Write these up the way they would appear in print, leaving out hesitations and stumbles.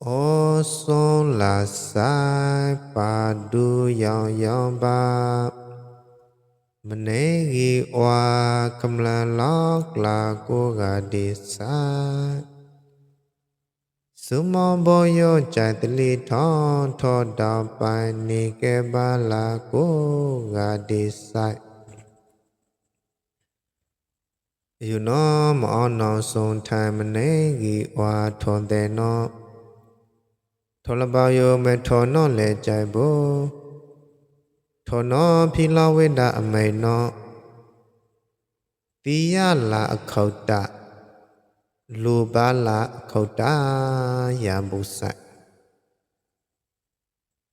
son la sai pa du yong yong ba mane gi wa kamla lok la ko ga di sa sumo bo yo chai tli thon tho da pa ni ke ba la ko ga di sa you know ma no son time mane gi wa thon de noทลบายเมทอนอเลใจโบทอนอพิลาเวดาอเมนอติยาลาเขาตะลูบาลาเขาตายาบุสัย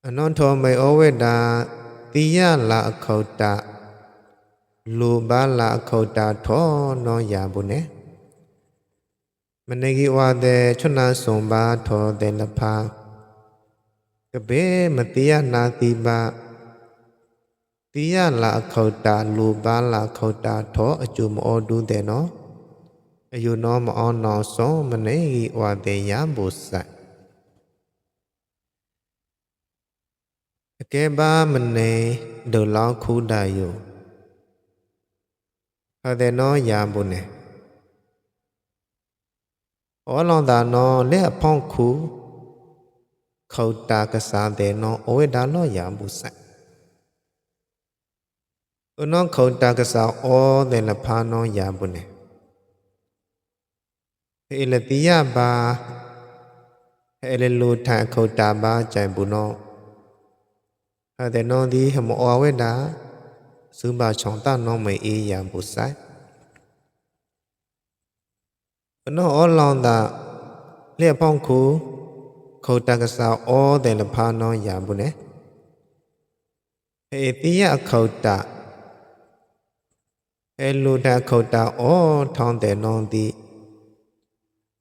อนอนทอเมโอเวดาติยาลาเขาตะลูบาลาเขาตาทอนอยาบุเนมันในกิวาเดชนะสมบาทอเดลภากเบมติยานาติบาติยาลาเขาตาลูบาลาเขาตาทออจุมอดูเดเนาะอายุนอมอนอสองมันเนกิวาเดยาบุสัยเกบามันเนเดลาคูดายุฮะเดนอยาบุเนอลองดานอเลอพ่องคูเขาตากษาเดนอโอเวดาลอยาบุสัยอนองเขาตากษาอเดลพานอยาบุเนเอลติยาบาเอลลูทาเขาตาบาใจบุนอฮะเดนอดีหมอเวดาสุบาชองตานอเมเอยาบุสัยอนออลองดาเลอพ่องคูเขาตากษาอเดลพานอยาบุเนเอติยาเขาตาเอลูดาเขาตาอทองเดนองดี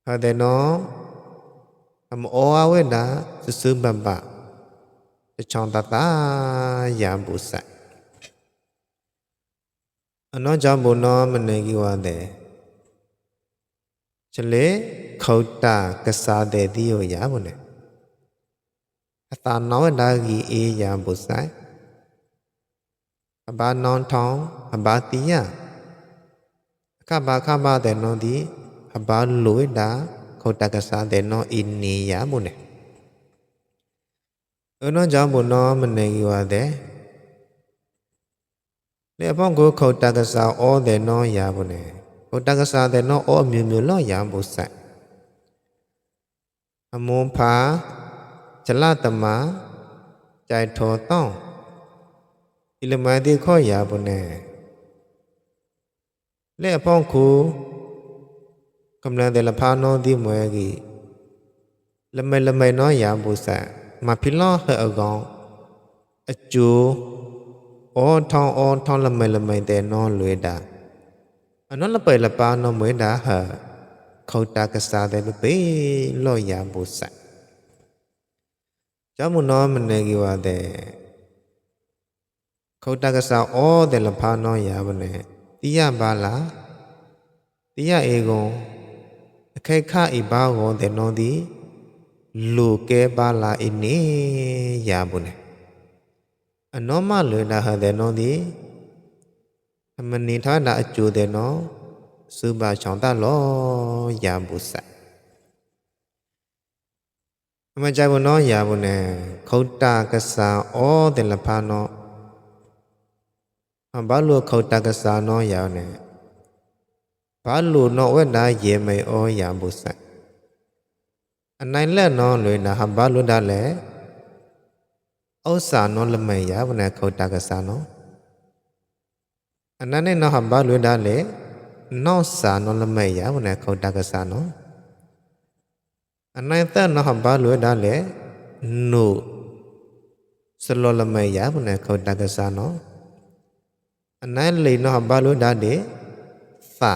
ฮะเดนออมอเวดาสุบะบะจะชองตาตายาบุสัยอนอจอมบุนอมันเนกิวาเดฉเลเขาตากษาเดดิโอยาบุเนอตานอดากีเอยาบุสัยอบานอนทองอบาติยากะบาคาบาเดนอดีอบาลุยดาเขาตากษาเดนออินนียาบุเนอนอจอมบุนอมันเนกิวาเดเลอพ่องกูเขาตากษาอเดนอยาบุเนเขาตากษาเดนออมิวมิวลอยาบุสัยอมุภาจลาตมาใจโทต้องอิลมาติข้อยาบุเนเลอพ่องคูกำลังเดลพานอดีมวยกีละเมน้อยยาบุสัยมาพิลอเฮอกองอจูอทองละเมเดนอลุยดาอันนั้นละเปละปานอมวยดาเฮเขาตากษาเดลเปลอยาบุสัยจามุนอมันเนกิวาเดเขาตากษาอเดลพานอยาบุเนติยาบาลาติยาเอกงไข่ข้าอีบาโกเดนอดีลูเกบาลาอินียาบุเนอนอมาลุดาฮเดนอดีมันนิทาดาอจูเดนอสุบาชองตาลอยาบุสัยมาใจบุนอยาบุเนเขาตากษาอเดลพานอบาลูเขาตากษานอยาเนบาลูนอเวดาเยเมอยาบุสัยอันไหนแลนอลุยนะบาลูดาเลอุสานอละเมยาบุเนเขาตากษานออันนั้นนอบาลูดาเลนอสานอละเมยาบุเนเขาตากษานออันนั้นแต่นอบาลูดาเลนูสโลละเมยาบุเนเขาตากษานออันนั้นเลยนอบาลูดาเดฟา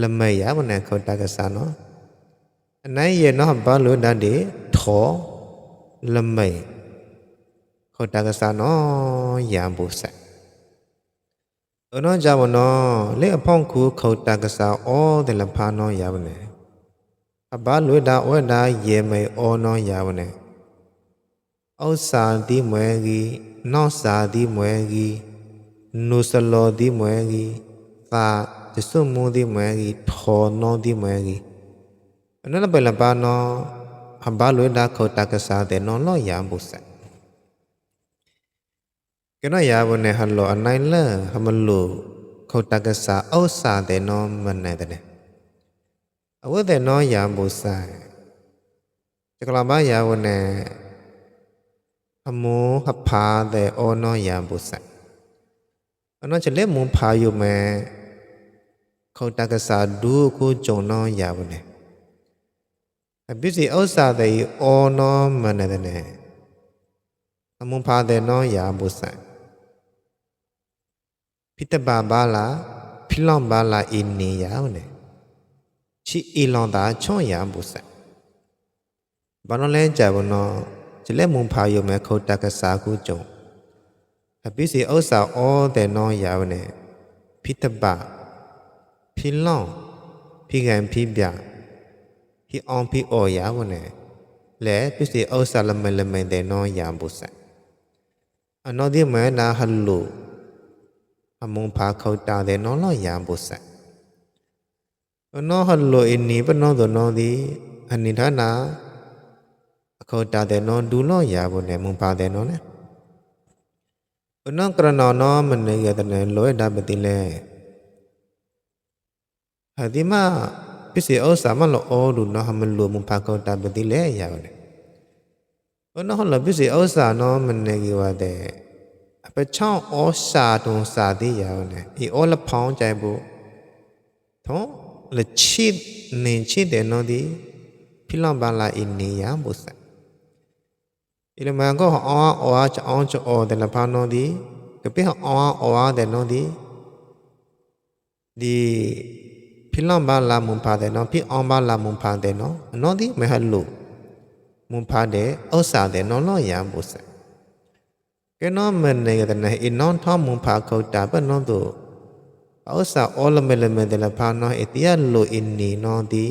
ละเมยาบุเนเขาตากษานออันนั้นเยนอบาลูดาเดทอละเมยเขาตากษานอยาบุสัยอนอจามนอเลอพ่องคูเขาตากษาอเดลพานอยาบุเน ba lue da we da ye mai o no ya ne au sa di mwe gi no sa di mwe gi nu salo di mwe gi ta de su mu di mwe gi tho no di mwe gi ana la ba la ba no ba lue da kho ta ka sa de no lo ya bu sa ke no ya bu ne ha lo anai la ha ma lo kho ta ka sa au sa de no man ne de awe de no ya bu saจะกลับมายาวเนี่ยหมูหับพาแต่โอนอยามบุษะอันนั้นจะเล่มูพาอยู่แม่เขาตากษาดูกูจงนอยาวเนี่ยบิสิอุษาแต่โอนอมันเนี่ยหมูพาแต่นอยามบุษะพิตบาบาลาพิลองบาลาอินนียาวเนี่ยชิอีลองตาช่อยามบุษะบ้านเราจะบอกน้อจะเล่มุมพายุแม่เขาตากษากูจงพิสิอุษาโอแต่น้อยยาวเนี่ยพิตบะพิล่องพิกันพิบยาพิอองพิโอยาวเนี่ยและพิสิอุษาละเมแต่น้อยยามบุษะอันนั้นที่แม่นาฮัลโหลมุมพาเขาตาแต่น้อยยามบุษะอันนั้นฮัลโหลอินนี้เป็นน้องตัวน้องดีอันนี้ท่านาเขาตาแต่นอนดูล้อยาบนเนี่ยมุงพาแต่นอนเนี่ยน้องกระนอนมันเนี่ยแต่เนี่ยลอยดาบติเลหาที่มาพิเศษเอาสามารถเราดูน้องมันรวมมุงพาเขาตาบติเลยาวเนี่ยน้องเราพิเศษเอาสาน้องมันเนี่ยกี่ว่าแต่ไปช่องเอาสาตรงสาที่ยาวเนี่ยอีเอาละพองใจบุท้องละชีดเนี่ยชีดแต่นอนดีพิลองบาลาอินนี่ยามบุษอิเลมันก็อ๋อจะอ๋อจะอ๋อแต่ละพานอดีก็เป็นอ๋อแต่นอดีดีพี่ลองบาลามุมพาแต่นอพี่อ๋อบาลามุมพาแต่นอนอดีไม่ฮัลโหลมุมพาแต่อุษาแต่นอลอยามบุษแกนอมันเนี่ยแต่ไหนอินนอนท้อมุมพาเขาตาเป็นนอตัวอุษาอ๋อละเมแต่ละพานอเอติยาโลอินนี่นอดี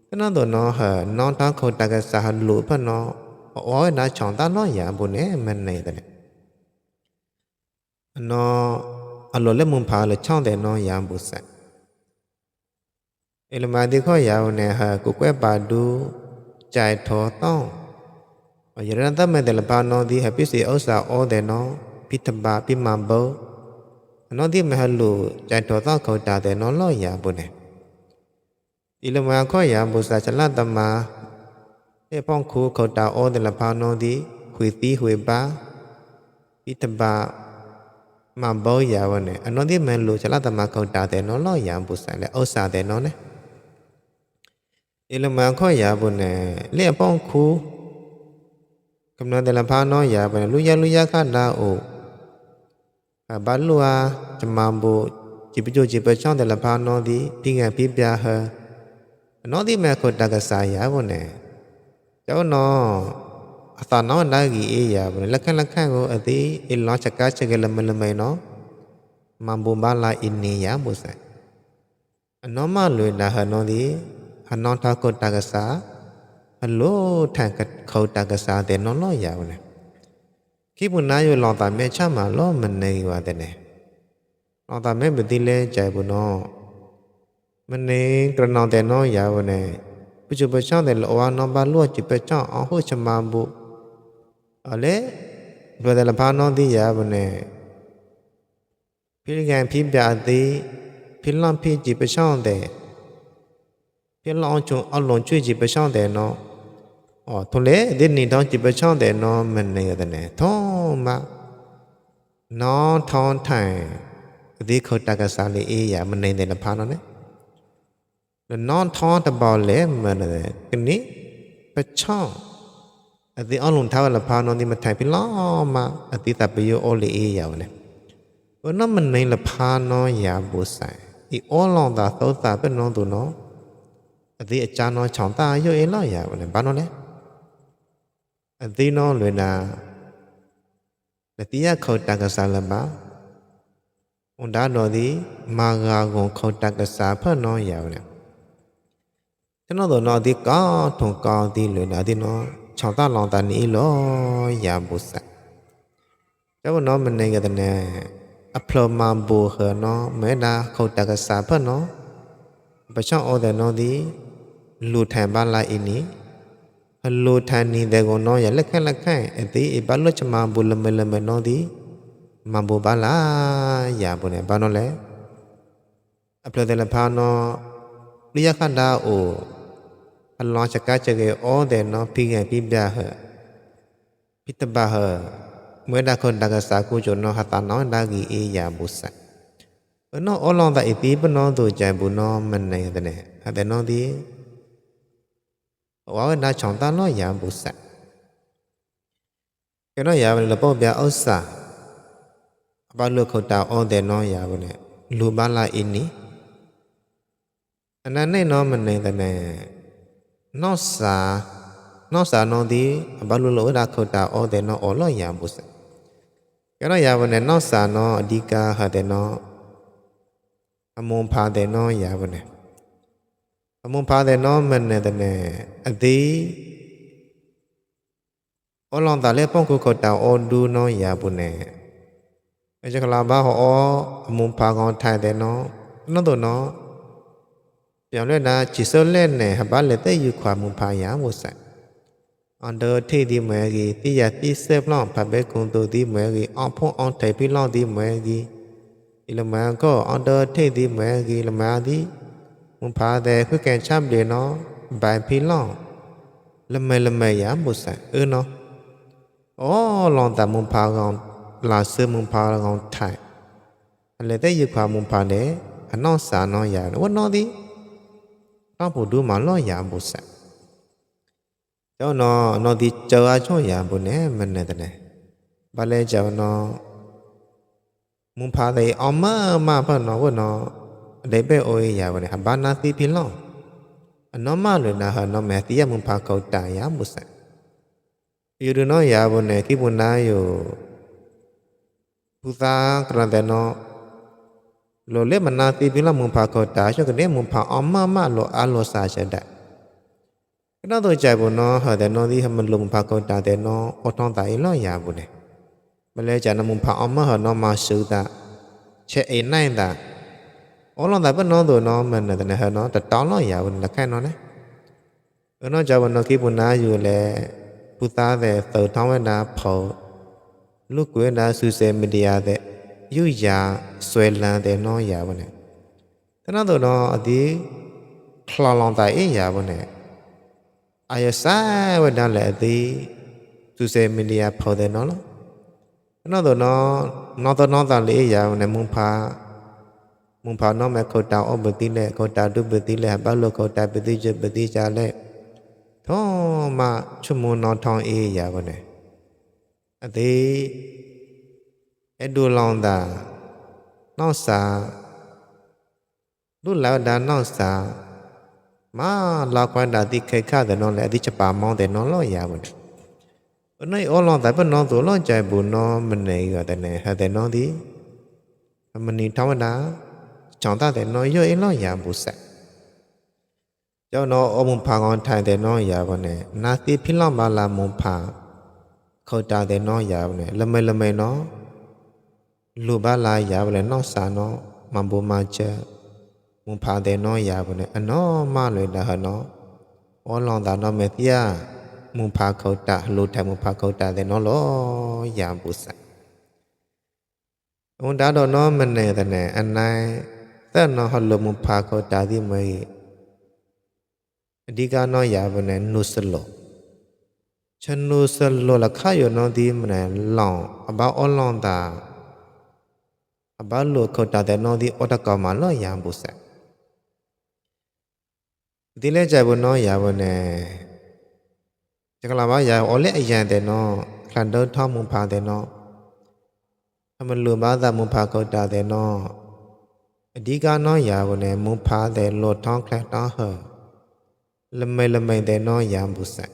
ก็นอตัวนอหนอนท้องเขาตากษาฮัลโหลพนออ๋อน่าช่องตาน้อยยามบุเนี่ยมันเนี่ยแต่นออัลโหลเล่มุมพาเลยช่องแต่น้อยยามบุษะเอลมาดีข้อยาวเนี่ยกูแกบาดูใจทอต้องอย่างนั้นถ้าไม่แต่ละพานอดีให้พิเศษอุษาโอแต่น้อพิธบาพิมาเบอนอที่ไม่ฮัลโหลใจทอต้องเขาตาแต่น้อยลอยยามบุเนี่ยอิลมาข้อยามบุษะฉลาดตมาเอป้องคูเขาตาโอแต่ละพานอดีหุยตีหุยบาพิธบามาเบายาวเนี่ยอันนั้นที่มันรู้ฉลาดตมาเขาตาแต่น้อยลอยยามบุษะและอุษาแต่น้อยเนี่ยอิลมาข้อยาบุเนี่ยเลี้ยป้องคูกำลังแต่ละพานอยาบุเนี่ยลุยาข้าดาโอบาลัวจะมาบุจิบจูจิบช่องแต่ละพานอดีพี่งานพี่เบียเฮอันนั้นที่มันเขาตากษายาบุเนี่ยเจ้าน้อตอนน้องได้กี่ยาบุเนี่ยลักขันก็อดีอิลล้อจักรจักรละมันเนาะมาบุบาลาอินนี่ยาบุษะอันนั้นมาเลยนะฮะน้องดีฮันน้องท้าเขาตากษาฮัลโหลแทงกับเขาตากษาแต่น้องลอยยาวเนี่ยคิดบุญนายอยู่ลองตาแม่ช่างมาล้อมันในว่าแต่เนี่ยลองตาแม่เป็นที่เล่ใจบุญน้อมันในกระนองแต่น้อยยาวเนี่ยปัจจุบันช่างแต่ละวันน้องบ้านล้วนจิตไปช่างเอาหัวชมาบุอะไรเพื่อแต่ละพานน้องที่ยาวเนี่ยพี่แกงพี่แบบดีพี่ล้อมพี่จิตไปช่างแต่พี่ล้อมจงเอาหลงช่วยจิตไปช่างแต่เนาะทุเรศเดี๋ยวนี้ต้องจิตไปช่างแต่เนาะมันเนี่ยแต่เนี่ยท้องมาน้องท้องไทยที่เขาตากษาเลยอย่ามันในแต่ละพานเนี่ยน้องท้องตะบอลเล่มันเลยทีนี้ไปช่างที่เอาหลงเท้าละพานที่มาไทยพี่ล้อมาที่ตัดไปโยโอเลยอย่าเนี่ยวันนั้นมันในละพานอย่าบุษย์อีโอลองตาโตตาเป็นน้องตัวน้องที่อาจารย์น้อยช่องตาโยเอล้ออย่าเนี่ยบ้านน้องเนี่ยที่น้องเลยนะแต่ที่เขาตากษาละบ้าอุดาโนดีมากากงเขาตากษาเพื่อน้องอย่าเนี่ย ฉะนั้นตัวเนาะที่ก้าทงก้าที่เลยนะที่เนาะชาวตาลองตานี้ล้อยาบุษะเจ้าเนาะมันในกันแน่อัพลมาบูเหเนาะแม้ดาเขาตากษาเพิ่นเนาะประชาเอาแต่เนาะที่ลูแทนบ้านลาอินี้ลูแทนนี่แต่ก็เนาะอย่าเล็กๆไอ้ที่บ้านลูกมาบุลเมลเมเนาะที่มาบูบ้านลาอย่าบุเนี่ยบ้านเนาะแหละอัพลแต่ละพาเนาะเรียกขันดาโออัลลอฮ์จะกะจะเกออเดเนาะพี่ไงพี่บาเหพิตบาเหเมื่อดาคนดากษากูจนเนาะหาตาเนาะดากีเอยาบุษะเนาะอัลลอฮ์ตาอีปีบเนาะตัวใจบุเนาะมันในแต่เนี่ยแต่เนาะที่ว่าดาช่องตาเนาะยาบุษะแกเนาะยาเป็นระบบยาอุษาบาลูเขาตาออเดเนาะยาบเนี่ยลูบาลาอินีอันนั้นเนาะมันในแต่เนี่ยนอกสานอดีบาลุโลดาเขาตาออเดนออลอยาบุษกะเนาะยาวันนอกสานออดีกาหะเดนอมงพาเดนอยาวันอมงพาเดนมันเนตะเนอดีอลองตาเลป้องกูเขาตาออดูนอยาบุเนอจะกลาบาฮออมงพากอนไทยเดนนอตัวเนาะอย่างเล่นนะจิโซเล่นเนี่ยบาเลเตอยู่ความมุพายามุสัยอันเดอร์ที่ดีเมื่อกี้ที่อยากที่เซฟล่องพับเบกุนตัวดีเมื่อกี้อันพงอันไทยพี่ล่องดีเมื่อกี้อีละมาก็อันเดอร์ที่ดีเมื่อกี้ละมาดีมุพาแต่คือแกนชับเดเนาะบายพี่ล่องละเมยามุสัยเนาะอ๋อลองแต่มุพากองลาเสือมุพากองไทยอะไรแต่อยู่ความมุพาเนี่ยอันนอสานอยาว่านอดีต้องผู้ดูมาล้อยาบุษะเจ้าเนาะที่เจอช่วยยาบุเนี่ยมันเนี่ยแต่เนี่ยบาเลเจ้าเนาะมุพาได้เอามาเพิ่นเนาะว่าเนาะได้ไปโอ้ยยาบุเนี่ยบานาติพิลองอันเนาะมาเลยนะฮะเนาะแม่ที่ยามุพาเขาตายาบุษะอยู่ดูเนาะยาบุเนี่ยที่บุญนาอยู่ผู้ตากระแต่เนาะโลเลมันนาติพิลองมุพาเขาตาช่วยกันเนี่ยมุพาเอามาโลอาโลซาเฉดะก็น่าตัวใจบุญเนาะแต่เนาะที่มันลงพาเขาตาแต่เนาะอดทองตายล้อยาบุเนี่ยมันเลยจะนำมุพาเอามาเนาะมาซื้อตาเชเอไนตาอ๋อลองแต่เพิ่นเนาะตัวเนาะมันแต่เนี่ยเนาะแต่ตอนล้อยาบุละแค่เนาะเนี่ยเนาะจะบุญเนาะที่บุญนาอยู่แลผู้ตาแต่เติท้องไว้นาเผาลูกเวนาซูเซมีเดียแต่ยุ่ยยาสวยลานแต่เนาะยาบุเนี่ยแต่เนาะตัวเนาะอดีคลอลองตายยาบุเนี่ยอายสายวันนั้นแหละที่ซูเซมีเดียพอเดนเนาะเนาะตัวเนาะตัวเนาะตาเลยยาวในมุงพาเนาะแม่เขาตาออบติเลยเขาตาดุบติเลยบาโลเขาตาปฏิจปฏิจาเลยท้อมาชั่วโมงนอนทองยาวเนี่ยอดีดูลองตานอกสาดูแล้วดานอกสามาลาควันดาที่เคยฆ่าแต่นอนและที่จะป่ามองแต่นอนล้อยาบุญในอลองแต่เป็นนอนตัวล้อใจบุญนอนมันในก็แต่เนี่ยแต่นอนที่มันนี่ธรรมดาจองตาแต่นอนเยอะล้อยาบุษะเจ้านออมุพากอนไทยแต่นอนยาบุญเนี่ยนาทีพิลองบาลามุพาเขาตาแต่นอนยาบุญเนี่ยละเมเนาะลูบาลายาบุญเนี่ยนอกสาเนาะมันบุมาเจอมุพาเดนอยาบุเนี่ยอันนอมาเลยนะฮะเนาะอลองตาเนาะเมติยามุพาเขาตาลูแทมุพาเขาตาเดนอลอยาบุษะอุนดาดอเนาะมันเนี่ยแต่เนี่ยอันไหนแต่เนาะฮัลโลมุพาเขาตาที่ไม่ดีกาเนาะยาบุเนี่ยนุสโลฉันนุสโลละข้าอยู่เนาะที่มันเนี่ยลองอบาอลองตาอบาลูเขาตาเดนอที่อตะกอมาลอยาบุษะဒီလဲကြိုက်ဘူးเนาะရပါနဲ့จกลาบายาออเลอยันแต่เนาะคลันเดอท้อมุพาแต่เนาะอมันลุมาตามุพาเขาตาแต่เนาะอดีกาเนาะยาบ่เนี่ยมุพาแต่โลท้องคลัต้อเหละเมแต่เนาะยามบุษะ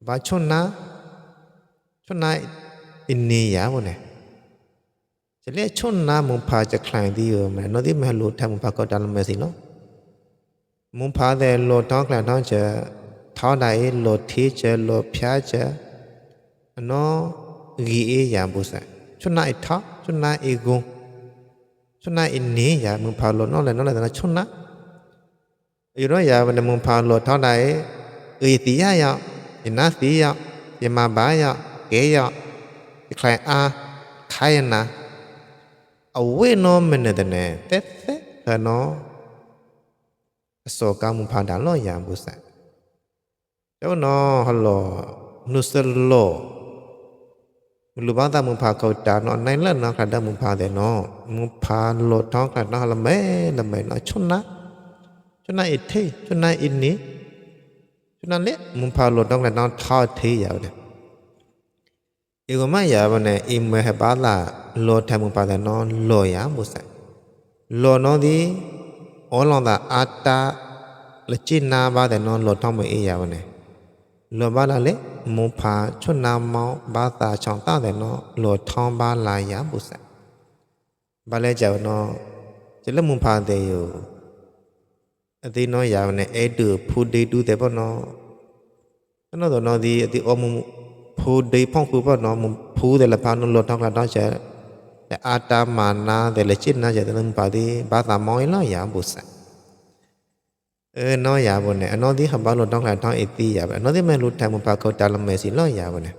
บาชุนนะอินนียาบ่เนี่ยจะเรียกชุนนะมุพาจะคลายดีอยู่มั้ยเนาะที่มันลุทำมุพาเขาตาละเมสิเนาะ มุพาแต่โลท้องกลางท้องเจอท้อได้โลทีเจอโลพยาเจอเนาะกีเอยามบุษะชุนาอิท้อชุนาอิกุชุนาอินียามุพาโลน้อเลยน้อเลยนะชุนาอยู่ร้อยยาวันมุพาโลท้อได้ตียายะอินาสียะยมาบายะเกยะใครอาใครนะเอาเวนอมันเนเนเต๊ะเฮเนาะโสกามุพาดาลอยามบุษะเจ้าเนาะฮัลโหลนุสโลลูบาตามุพาเขาตาเนาะในเล่นเนาะกระดามุพาเดเนาะมุพาโลท้องกระดาละเมเนาะชุนนะอิเทชุนนะอินนี้ชุนนะเละมุพาโลท้องกระดาทอเทยาวเด้อีกมายาวเนี่ยอิมเมหบาลาโลทามุพาเดเนาะโลยามบุษะโลเนาะดีอลองดาอาตาละจินาบาเดเนาะโลท้องเมเอยาวเนี่ยโลบาลาเละมุพาชุนามอบาตาช่องตาเดเนาะโลท้องบาลายามบุษะบาเลเจ้าเนาะจะละมุพาเดอยู่อติเนาะยาวเนี่ยเอดูพูดดูเดบ่เนาะเนาะตัวเนาะดีอติอมุพูดดีพ่องพูบ่เนาะมุพูเดละพานุโลท้องกระดาเจแต่อาตามานาเดละจินาจะตะมุพาดีบาตามอยเนาะยามบุษะเนาะยาบ่เนี่ยเนาะที่หบาโลท้องกระดาอิติยาเนาะที่แม่รู้ทางมุพาเขาตาละเมสิเนาะยาบ่เนี่ย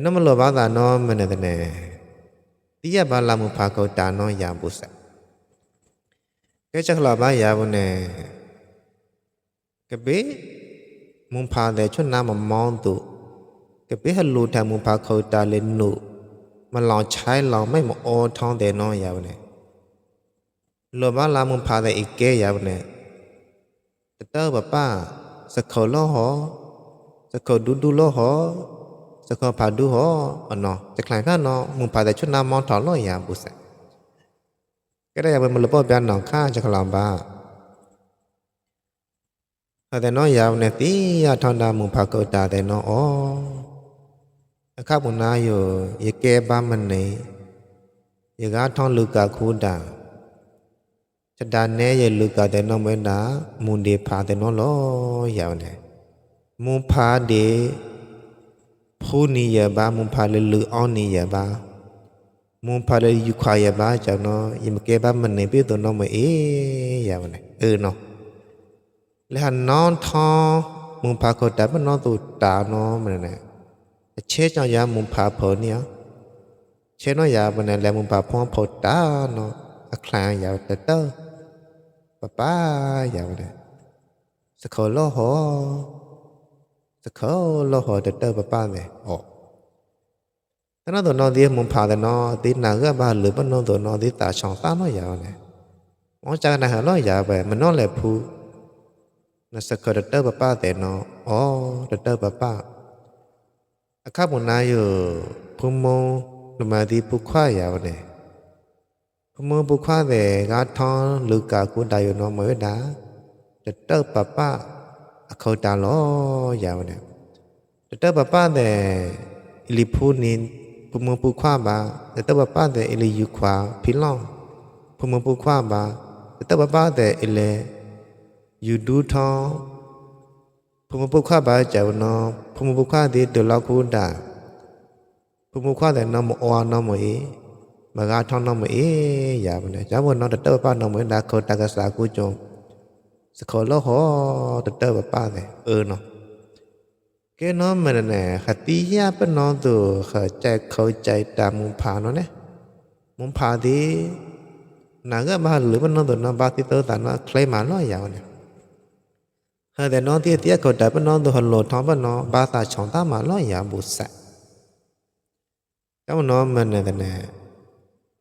เนาะมโลบาตาเนาะมันเนติยาบาลามุพาเขาตาเนาะยามบุษะแกจักลาบายาบ่เนี่ยกะเบมุพาเดชุนนามมองตุกะเบหลูทางมุพาเขาตาเลนุมันลองใช้ลองไม่มอท้องเดเนาะยาบ่เนี่ยโลบาลามุพาเดอีกเกยาบ่เนี่ยเตอร์ป้าสะเขาล้อหอสะเขาดูล้อหอสะเขาพาดูหอเนาะจะคลายกันเนาะมุพาเดชุนนามองถอล้อยาบุษะก็ได้เป็นมลปอบยานหนองข้าจะคลามบ้าแต่น้อยยาวเนี่ยตียาทอนดามุพาเกตาแต่น้ออ๋อข้าบุญนาอยู่ยแกบ้ามันนี่ยกาทอนลูกาคูดาจะดานเนยลูกาแต่น้อเมดามุนเดพาแต่น้อล้อยาวเนี่ยมุพาเดผู้นี้ยบ้ามุพาเลลืออ้อนี่ยบ้ามุพาเลยุควายบ้าเจ้าเนาะยิมเกบ้ามันนี่พี่ตัวน้องมายาวเนี่ยเนาะแล้วหันนอนทอมุพาเขาแต่บ่นอนตูตาเนาะมันน่ะเชจอยามุพาเผอเนี่ยเชเนาะยาบ่น่ะแล้วมุพาพอเผอตาเนาะอะคลางยาวแต่เตอป้ายาวเนี่ยสะเขาล้อหอสะเขาล้อหอแต่เตอป้าเนี่ยอ๋อแต่เนาะตัวนอนดีมุพาแต่เนาะตินาก็บ้าหรือบ่นอนตัวนอนที่ตาช่องตาเนาะยาวเนี่ยมองจากนั้นหาล้อยาไปมันนอนแลผู้นะสะเขาเตอป้าแต่เนาะอ๋อเตอป้าอะข้าบุญนาอยู่พุโมลมาดีผู้ควายาวเนี่ยพุโมผู้ควาแต่กาทอนลูกากูได้อยู่เนาะเมื่อดาเตอป้าเขาตาล้อยาวเนี่ยเตอป้าแต่อิลิพูนินพุโมผู้ควาบาเตอป้าแต่อิลิยุควาพิลองพุโมผู้ควาบาเตอป้าแต่อิเลยูดูทองพุโมผู้ควาบาเจ้าเนาะพุโมผู้ควาดีเดลากูดาพุโมควาแต่เนาะมอเนาะมมากาทองเนาะมยาวเนี่ยจ้าบ่เนาะเตอป้าเนาะมดาเขาตากษากูจงสะเขาล้อหอเตอป้าเนี่ยเนาะแกเนาะมันน่ะขติยาเปิ้นเนาะตัวเข้าใจตามมุพาเนาะเนี่ยมุพาดีนาก็บ้าหรือบ่เนาะตัวเนาะบาติเตอตาเนาะเคลมาล้อยาวเนี่ยแต่เนาะที่เตียเขาได้เปิ้นเนาะตัวหลอท้องเปิ้นเนาะบาตาช่องตามาล้อยาวบุษะเจ้าเนาะมันน่ะ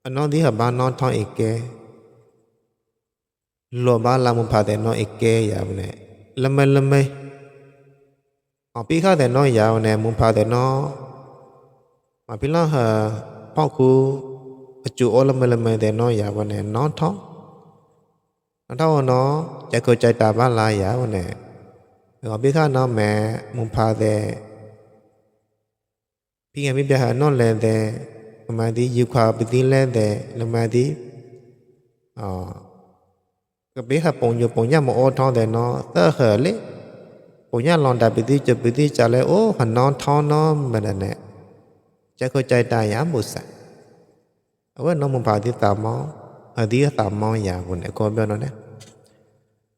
อันเนาะที่หบ้านเนาะท้องอีกแกโลบาลามุพาแต่เนาะอีกแกยาวเนี่ยละเมเอาพี่ข้าแต่เนาะยาวเนี่ยมุพาแต่เนาะมาพี่ล่ะพ่อครูจูโอละเมแต่เนาะยาวเนี่ยเนาะท้องเท่าเนาะจะเข้าใจตาบ้านลายยาวเนี่ยเอาพี่ข้าเนาะแม่มุพาแต่พี่ไงพี่เบียหาเนาะแลแต่มาดีอยู่ความเป็นที่แลแต่ละมาดี ก็เบหะปงอยู่ปงยะมออท้องแต่เนาะเตอเหอเลปงยะลองดาปิติจะปิติจะเลยโอ้หันนอนท้องเนาะมันนั่นแหละจะเข้าใจตายยามบุษะเอาว่าน้องมึงพาที่ตามออดีตามออย่าคนเนี่ยก็เบลเนาะเนี่ย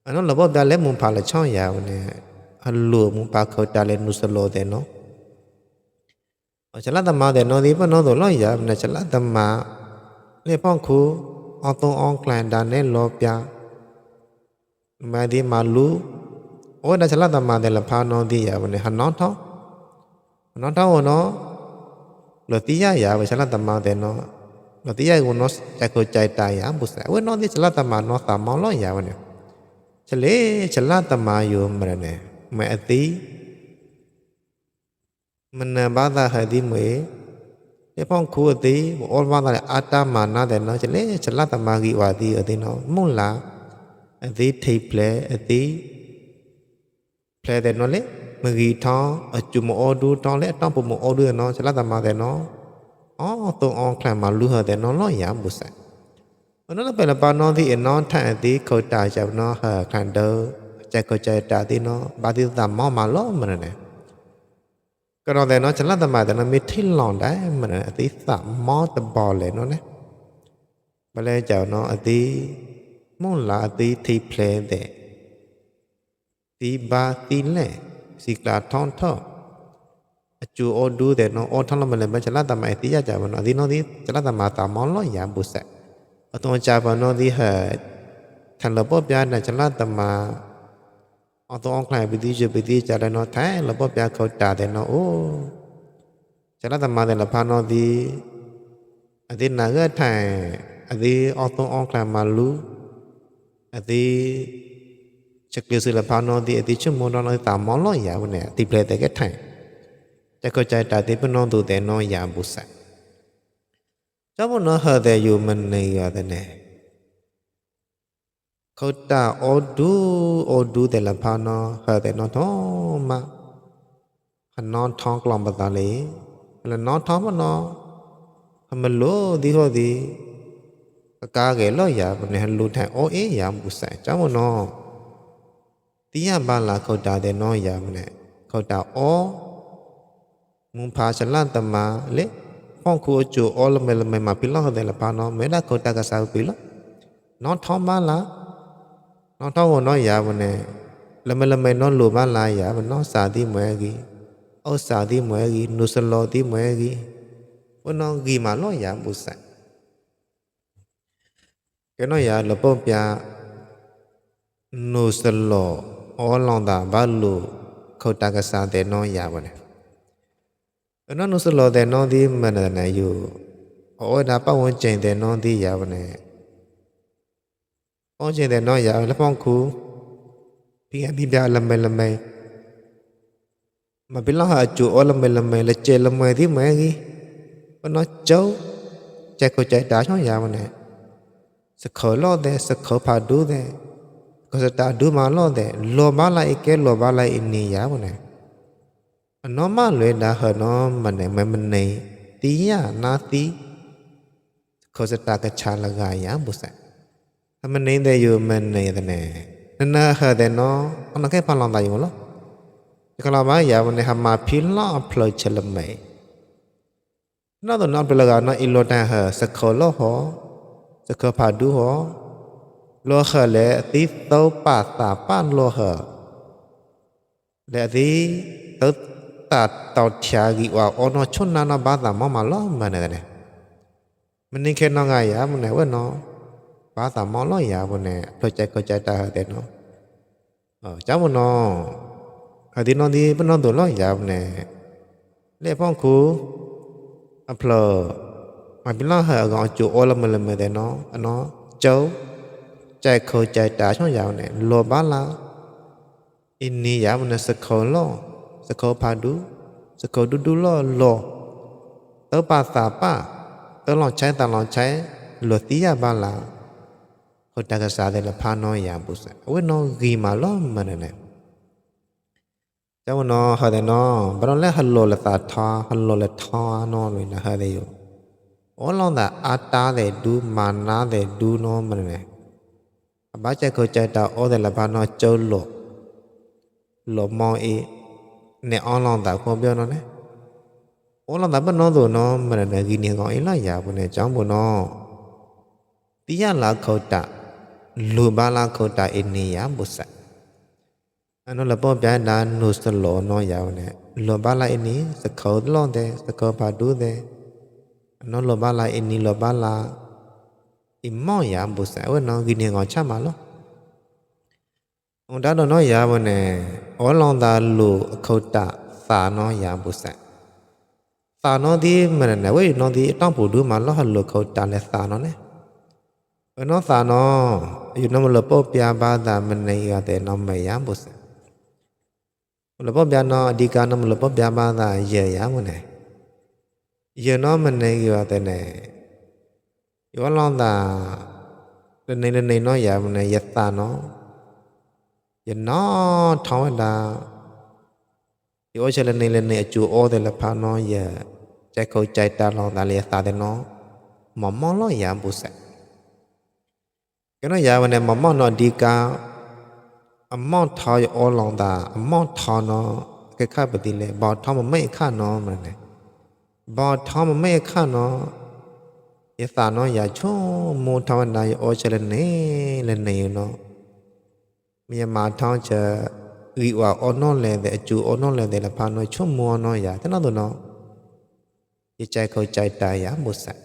อันนั้นระบบดาเล็มึงพาละช่องยาวเนี่ยฮัลโหลมึงพาเข้าใจเลยนุสโลแต่เนาะฉลาดมาแต่เนาะดีป่ะเนาะตัวล้อยาเนี่ยฉลาดมาเนี่ยพ่อครูเอาตรงอองแกลนดานเนี่ยรอปยามาดีมาลูโอ้ได้ฉลาดมาแต่ละพาเนาะดียาวันนี้หันนอนท้อเนาะโลติยายาไปฉลาดมาแต่เนาะโลติยากูเนาะจะเข้าใจตายยามบุษะเว้ยเนาะที่ฉลาดมาเนาะตามมอล้อยาวันนี้ฉลาดมาอยู่มันเนี่ยแม่อติมันบาดาหดีเมเนี่ยพ่อครูอติโอ้บาดาอาตามานาแต่เนาะฉลาดมากีวาดีอติเนาะมุ่งละอติทิเพลอติเพลแต่เนาะเลยมกีท้อจุมออดูท้อเลยต้องปมออดูเนาะฉลาดมาแต่เนาะอ๋อตัวอองแคลมาลูแต่เนาะล้อยาบุษะอันนั้นเป็นละปานอนที่เนาะท่านอติเข้าตาจับเนาะคลันเดอจะเข้าใจตาติเนาะบาติตามอมาล้อมันเนี่ยก็เราแต่เนาะฉลาดมาแต่เนาะมีที่ลองได้มันอติสามมอตะบอเลยเนาะเนี่ยบาเลยเจ้าเนาะอติมุ่งละอติที่เพลแต่ตีบาตีแลสิกลาท้องท่อจูโอดูแต่เนาะโอท้องละมันเลยมันฉลาดมาอติยาเจ้าเนาะอติเนาะที่ฉลาดมาตามอล้อยาบุษะอตัวจาบเนาะที่ทันระบบยาน่ะฉลาดมาเอาตัวอองคลายไปที่จะไปที่จะได้เนาะแท้ระบบยาเขาตาแต่เนาะโอ้ฉลาดมาแต่ละพาเนาะที่อตินาก็แท้อติเอาตัวอองคลายมาลูอติจะเกิดสิละพาเนาะที่อติชั่วโมงเนาะตามมอล้อยาวันเนี่ยติเพลแต่ก็แท้จะเข้าใจตาที่เป็นน้องตัวแต่น้อยยาบุษะเจ้าบ่เนาะหาแต่อยู่มันในยาแต่เนี่ยเขาตาออดูแต่ละพาเนาะหาแต่เนาะท้อมาหันนอนท้องกล่อมปะตาเลยแล้วนอนท้องบ่เนาะมันโลดีโหดีกาเกล้อยาบ่เนี่ยหันรู้แท้โอเอยาบุษะเจ้าบ่เนาะติยาบาลาเขาตาแต่น้อยยามันเนี่ยเขาตาอ้อมุงพาฉลาดตมาเลพ่อครูจูอ้อละเมละเมมาปิลอแต่ละพาเนาะไม่ได้เขาตากะสาวปิลอนอนท้องมาละนอนท้องน้อยยามันเนี่ยละเมละเมนอนหลูบ้านลายยามันนอนสาธิเมกีเอาสาธิเมกีนุสโลติเมกีวันนอนกีมาล้อยาบุษะแกน้อยยาละป้อปยานุสโลอ๋อลองตาบาลูเขาตากะสาแต่น้อยยาวันเนี่ยอันนั้นนุสโลแต่น้องที่มันน่ะอยู่โอ้ดาปะวนเจงแต่น้องที่ยาวเนี่ยป้องเจงแต่น้องยาวแล้วป้องคูพี่บาละเมละเมมาเป็นละหาจูอ้อละเมละเมละเจละเมที่เมกีวันน้อยเจ้าใจเข้าใจตาช่องยาวเนี่ยสักขอล้อแต่สักขอพาดูแต่ก็จะตาดูมาล้อแต่โลบาลายแกโลบาลายอินนี่ยาวเนี่ยน้องมาเลยนะเหรอน้องมันเนี่ยมันในตียานาตีเขาจะตากระชาละกายาบุษะถ้ามันในได้อยู่มันในแต่เนี่ยนั่นนะเหรอแต่น้องมันแค่พันลองตายอยู่มั้งก็เราไม่อยากมันในหามาพิลาพลอยเฉลมไม่น่าตัวน้องเป็นละกันน้องอิโลแต่เหรอสักขอล้อหอสักขอพาดูหอล้อเหรอเลยตีโตป่าตาป้านล้อเหรอเลยตีโตตัดต่อเทียกีว่าอ๋อน้อชนนานาบาตามมาล้อมันเนี่ยมันนี่แค่น้องไงยามันเนี่ยว่าน้อบาตามล้อยามันเนี่ยพอใจเข้าใจตาแต่น้อเจ้ามันน้ออดีน้องดีเป็นน้องตัวล้อยามันเนี่ยเล่พ่อครูอัพลอมาเป็นล้อเหอะก่อนจู่โอละมันแต่น้อน้อเจ้าใจเข้าใจตาช่องยาวเนี่ยโลบาลาอินนี่ยามันเนี่ยสักขอล้อสักขอพาดูสักขอดูล้อโลเตอป่าตาป้าเตอลองใช้ตาลองใช้โลติยาบาลาเขาตากะสาแต่ละพาน้อยยาบุษะเว้น้องกีมาล้อมันเนี่ยเจ้าน้อหาแต่น้อบรอนแล้วฮัลโหลละตาทอฮัลโหลละทอน้อเลยนะหาแต่อยู่โอ้ลองแต่อาตาแต่ดูมานาแต่ดูน้อมันเนี่ย ba cha ko cha ta o de la ba no chou lo mo e ne on long ta ko pyo no ne on long ta ba no do no ma ne gi ni ko e la ya bu ne chang bu no ti ya la ko ta lu ba la ko ta e ni ya bu sa ano la po pya na no so lo no ya ne lo ba la e ni sa ko lo de sa ko ba du de ano lo ba la e ni lo ba la i mo ya bu sa o no gi ni ko cha ma lo on da no ya bu ne o long da lu ko ta sa no ya bu sa sa no di ma ne we no di tang pu du ma lo ha lu ko ta le sa no ne no sa no yu no lo po pya ba da ma ne ya de no ma ya bu sa lo po pya no di ka no lo po pya ba da ye ya mu ne ye no ma ne ya de ne yo long da le ne no ya mu ne ya sa no ye no thong da yo che le ne a chu o de la pha no ye chai ko chai ta long da le sa de no mo lo ya bu sa cái nó giờ này mà nó đi cả món thao ở lòng ta món thao nó cái khác biệt lệ bảo thao mà mấy khác nó mà này bảo thao mà mấy khác nó cái sao nó giờ cho mua thao này ở trên lên này nó bây mà thao chờ ủy vào ở nó lên để chủ ở nó lên để là phá nó cho mua nó giờ thế nó tụi nó cái trái khâu trái tài giá một sạch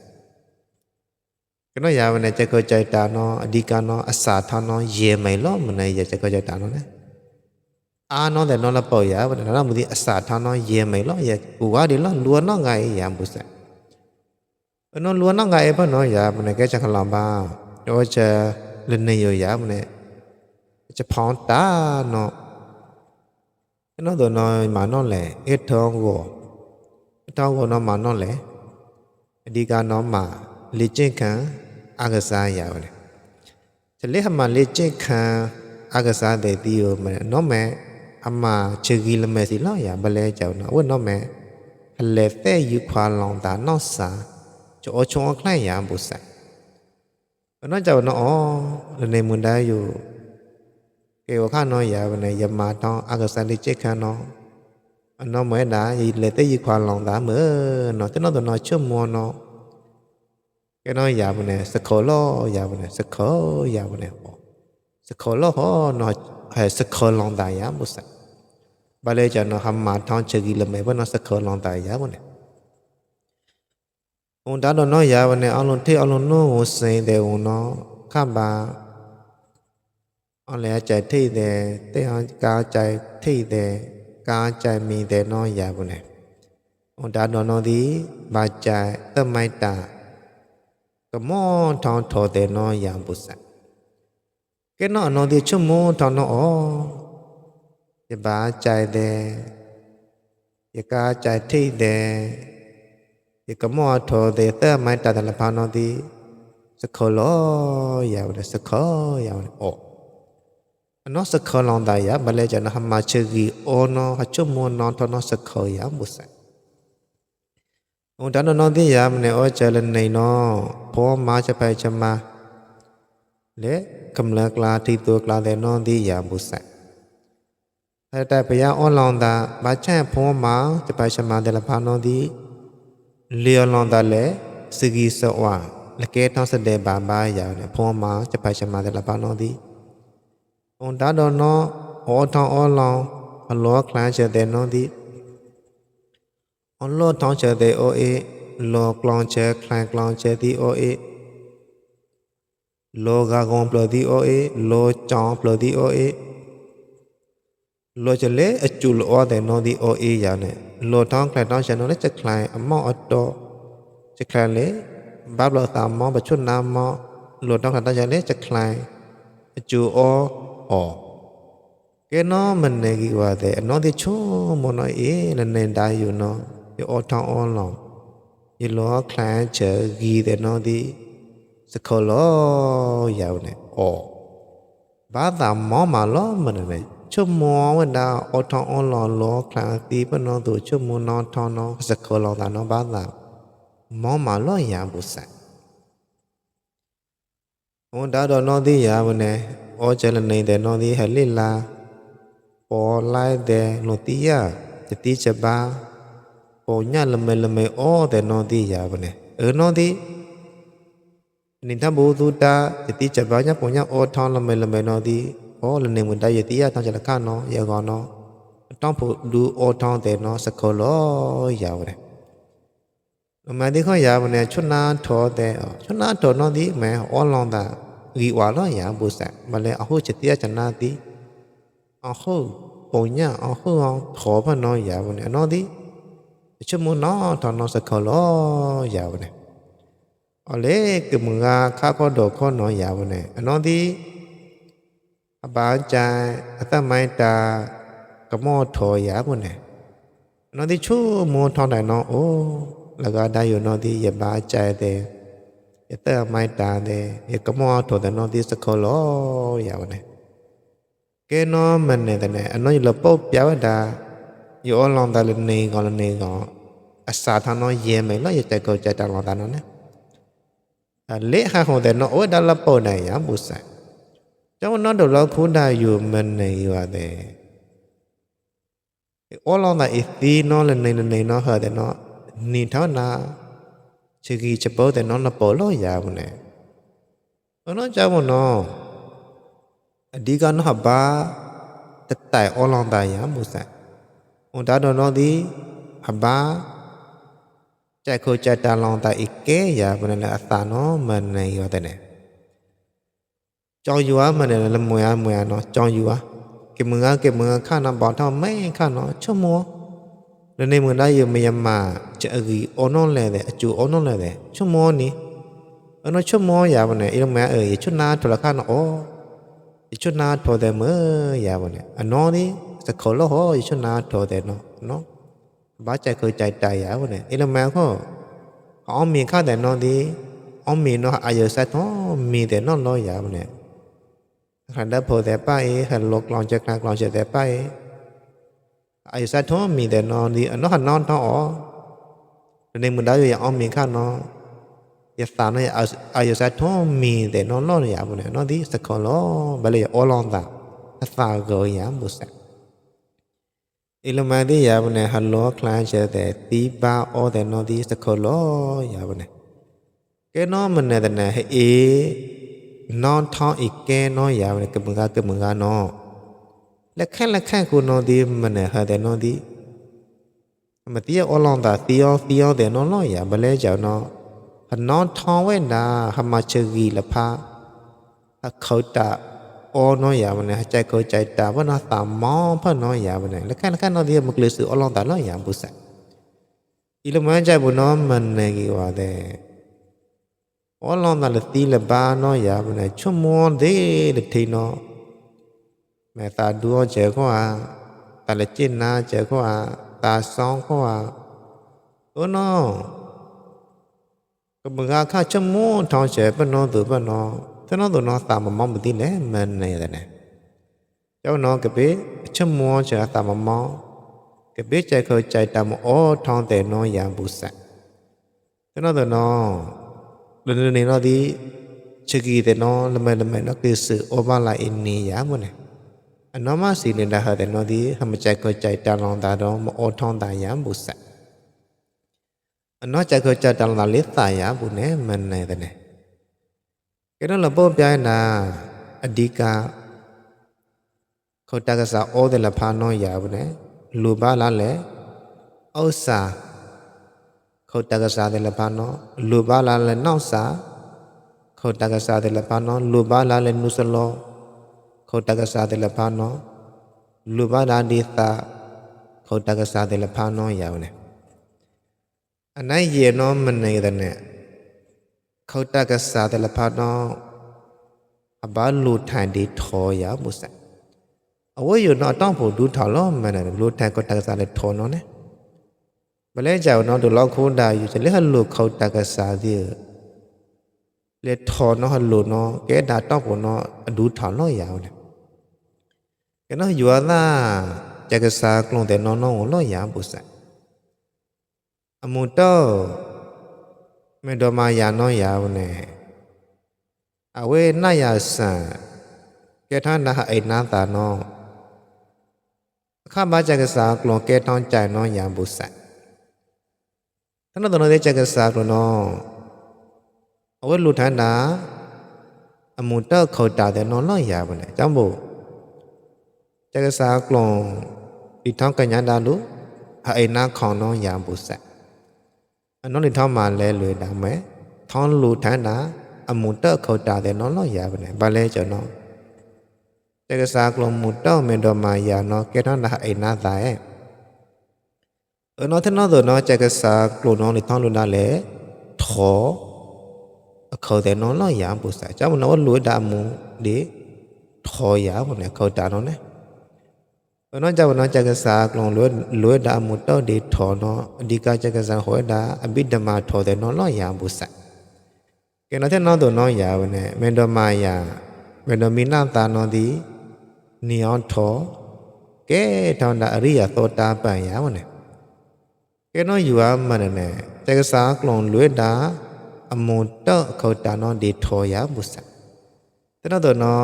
cái nó giờ này trái khâu trái tài nó đi cả nó asa thao nó dễ mày lắm mình này giờ trái khâu trái tài nó đấy nó để nó là bồi giá và nó là một cái asa thao nó dễ mày lắm giờ qua đi lắm luôn nó ngày giờ một sạch nó luôn nó ngày bao nó giờ mình này cái chắc làm ba rồi chờ lên này rồi giờ mình nàyจะพอนตาเนาะnó đồ nói mà nó lẻ ít thong go nó mà nó lẻ đi cả nó mà lý trên kháng agasa ya vậy chỉ lấy mà lý trên kháng agasa để tiêu mà nó mẹ mà chơi ghi là mẹ gì lo ya bale cháu nó quên nó mẹ lẻ té yu khoa lòng ta nó sa chỗ chỗ cái ya bù sa nó cháu nó lần này muốn đaiอยู่cái khả nó giờ này giờ mà nó agasa đi check khả nó mới đã lệ tới gì khoa lòng đã mới nó tới nó tụi nó chưa mua nó cái nó giờ này scroll giờ này scroll giờ này scroll nó hay scroll lòng đại á một sao bây giờ cho nó hầm mà thằng chơi gì là mấy bữa nó scroll lòng đại á một này ông đã nói giờ này ông luôn thấy ông luôn nó xây đều nó khá bà lẽ chạy thi để cao chạy thi để cao chạy mi để nó giả bộ này ông đã nói đi bà chạy tâm mai ta cái món thằng thọ để nó giả bộ sạch cái nó đi chung món thằng nó cái bà chạy để cái cao chạy thi để cái món thọ để tâm mai ta là bao nó đi sẽ khó lo giả bộ này sẽ khó giả bộ nó sẽ khó lòng đại á bà lẽ cho nó mà chơi gì nó hay chung mua nó sẽ khó á một sai ông đã nói đi á mình ở chơi lần này nó bỏ má cho phải cho mà lẽ cầm lạc là thì tôi là để nó đi á một sai hay tại bây giờ lòng ta bà chạy bỏ má cho phải cho mà để là bà nó đi liều lòng ta lẽ sự gì sợ quá là cái nó sẽ để bà giờ này bỏ má cho phải cho mà để là bà nó đi ông đã đó nó ở thằng ở lòng ở lo khai chờ để nó đi ông lo thằng chờ để ô lo clang chờ khai clang chờ đi ô lo gà gom plơ đi ô lo chong plơ đi ô lo chờ lẽ ở chủ lo để nó đi ô giờ này lo thằng khai thằng chờ nó lấy chờ khai mò ở đó chờ khai lẽ bắp lo tạm mò bát chút nam mò lo thằng khai thằng chờ lẽ chờ khai chủ ô cái nó mình này cáiว่าแต่nó thì cho một nói lần này đạiอยู่nó cái ở thằng ở lòng cái lo khai chờ ghi để nó đi sẽ khó lo giàu này ba tạm mò mà lo mình này cho mò mình đã ở thằng ở lòng lo khai tí bên nó tụi cho mò nó thằng nó sẽ khó lo ta nó ba tạm mò mà lo giàu bù sa on da do no di ya bune o chel nei de no di halila po lai de no ti ya ti che ba po nya lame o de no di ya bune no di ni tha bu tu ta ti che ba nya po nya o thon lame no di o le nei mu da ye ti ya thon che la ka no ye go no tong pu du o thon de no sa ko lo ya bune mà đi coi giờ mình chút na thọ nó đi mẹ ở lòng ta ghi quả nó ya bù sạ mà lại ở hôi chết tiệt chân na đi ở hôi bồi nhá ở hôi thọ mà nó ya mình nó đi chứ muốn nó thọ nó sẽ khó lo ya mình ở lẽ cái mừng khá có đồ có nó ya mình nó đi bà cha ta mai ta cái mò thọ ya mình nó đi chú mua thọ này nó ôแล้วก็ได้อยู่นอที่อย่าบาใจเตอย่าเตอไม่ตาเตอย่ากมอโทแต่นอที่สกลอย่าวันนี้แกนอมันเนี่ยแต่เนี่ยอันนั้นอยู่ละปุ๊บยาวดาอยู่อลองตาลนี่ก่อนอาสาทานอเยี่ยมแล้วอย่าใจก็ใจตาลองตานั่นนะเละหาของแต่นอโอ้ดาละปุ๊บไหนอย่าบุษย์เจ้านอดูเราคุ้นได้อยู่มันในว่าเตอลองตาอีตีนอเลยในนอเหรอแต่นอนี่เท่านาชิกีจะโปแต่น้องละโปโลยาบุเนี่ยน้องเจ้าบุนอดีกันหับบาแต่แต่อลองตายาบุษะองตาดอนอดีหับบาใจโคใจตาลองตาอีกแก่ยาบุเนี่ยอัตานอมันในว่าแต่เนี่ยจองอยู่มันเนี่ยละมวยเนาะจองอยู่เก็บมือข้าน้ำบ่อทอไม่ข้าเนาะชั่วโมงแล้วในเมืองได้อยู่มีมาจะอีโอนอนเลยแต่จูโอนอนเลยแต่ชั่วโมงนี้น้ชั่วโมงอย่าบ่เนี่ยอีลงมาชุดนาโทรคันโอชุดนาโทรแต่มื้ออย่าบ่เนี่ยอันนอนี่สักคนละโหชุดนาโทรแต่เนาะบ่ใจเคยใจตายอย่าบ่เนี่ยอีลงมาก็อ้อมมีค่าแต่นอดีอ้อมมีเนาะอายุสักมีแต่นอนรออย่าบ่เนี่ยคันได้โพแต่ไปคันลกลองจักนักลองเจแต่ไปไอ้สัตว์ท้อมีแต่นอนดีอันนั้นนอนท้อในมือได้อยู่อย่างมีค่านอนอย่าสานให้ไอ้สัตว์ท้อมีแต่นอนรอดอย่างบุเนี่ยนอนดีสักคนล้อบเลยอลองตาสาเกยอย่างบุษะอิลมาดีอย่างบุเนี่ยฮัลโหลคลายเจอแต่ตีบ้าอแต่นอนดีสักคนล้ออย่างบุเนี่ยแกนอนมันเนี่ยแต่เนี่ยให้นอนท้ออีกแกนอนอย่างบุเนี่ยกับมือนอนและแค่คุณนอดีมันเนี่ยหาแต่นอดีมันเตี้ยอลองตาเตี้ยแต่นอน้อยอย่าบ่เลยเจ้าเนาะหันนอนท้องไว้นาหามาเจอกีละพาเขาตาอน้อยอย่ามันเนี่ยใจเขาใจตาว่านาตามอเพิ่นน้อยอย่ามันเนี่ยและแค่นอดีมันเลยสื่ออลองตาน้อยอย่าบุษะอีละมันใจบุน้อมันเนี่ยกี่ว่าแต่อลองตาละตีละบาน้อยอย่ามันเนี่ยชั่วโมงเด้ทีเนาะแม่ตาดูเจอเขาตาละจินนาเจอเขาตาซองเขาโอ้น้อก็มึงค่าชั่วโมงทองเจอปะน้อตัวปะน้อถ้าน้อตัวน้อตามมองบ่ติแลมันเนี่ยแต่เนี่ยเจ้าน้อก็ไปชั่วโมงเจอตามมองก็ไปใจเขาใจตามอ้อทองแต่น้อยอย่างบุษะถ้าน้อตัวน้อเรื่องนี้น้อดีชกีแต่น้อละเมน้อคือสื่อโอบาลาอินนี่ยามบ่เนี่ยอันนั้นมาสิ่งนี้ได้หาแต่นอดีทำใจก็ใจตาลองตาดองมาอดทองตายามบุษะอันนั้นใจก็ใจตาลองตาเล็ดตายามบุเนี่ยมันในแต่เนี่ยก็นั่นเราบอกไปนะอดีกาเขาตากษาโอเดลพานอยาบุเนี่ยลูบาลาเลเอาสาเขาตากษาเดลพานอลูบาลาเลนอสาเขาตากษาเดลพานอลูบาลาเลนุสโลเขาตากษาเดลพานอลูบาลาดีตาเขาตากษาเดลพานอยาวเนี่ยอันนั้นเยนอมันในแต่เนี่ยเขาตากษาเดลพานอบาลูทานดีทอยาวมุสะเอาไว้อยู่นอต้องผู้ดูถอล้อมันน่ะลูทานเขาตากษาเลยทอนอเนี่ยบ่แล้วเจ้านอดูลอคูดาอยู่จะเรียกลูเขาตากษาดิเลทอนอฮัลโลนอแกดาต้องผู้นอดูถอล้อยาวเนี่ยก็น้ออยู่ว่าจักษากลงแต่น้องๆล้อยามบุษะอมุโตเมดมายาน้อยยาวเนี่ย အဝေနယဆံကဲထနာအိနာတာနောအခမကြကစားကလွန်ကဲတောင်းကြိုင်နောရံဘူးဆိုင်တနတော်တဲ့ကြကစားကလွန်နောအဝေလူထန်တာအမှုတော့ခေါ်တာတဲ့နောလောရပါနဲ့ကြောင့်မို့ကြကစားကလွန်ဒီထောင်းကညာတာလူအိနာခေါင်နောရံဘူးဆိုင်အနောဒီထောင်းမှလဲလွေတာမဲထောင်းလူထန်တာအမှုတော့ခေါ်တာတဲ့နောလောရပါနဲ့ဘာလဲကျွန်တော်จกษากลมุตตเมดมายาเนาะแกทนาไอนาตาเอเนาะทนอโตเนาะจกษากลเนาะนี่ทองลุนาเลถอเขาแต่เนาะลอยามปุษะจ้าเนาะลุดามุดิถอยาบ่เนี่ยเขาตาเนาะเนี่ยเนาะจ้าเนาะจกษากลลุดามุตตดิถอเนาะอดิกาจกษาหอยดาอบิดมาถอแต่เนาะลอยามปุษะแกเนาะทนอโตเนาะยาบ่เนี่ยเมดมายาเมดมินาตาเนาะดินีออนทอแกทอนดาอริยโตตาปัญญาวะเนี่ยแกน้อยอยู่อ่ะมันเนี่ยจักษากลงลุยดาอมุตตะเขาตานอดีทอยาบุษะแต่นอตัวเนาะ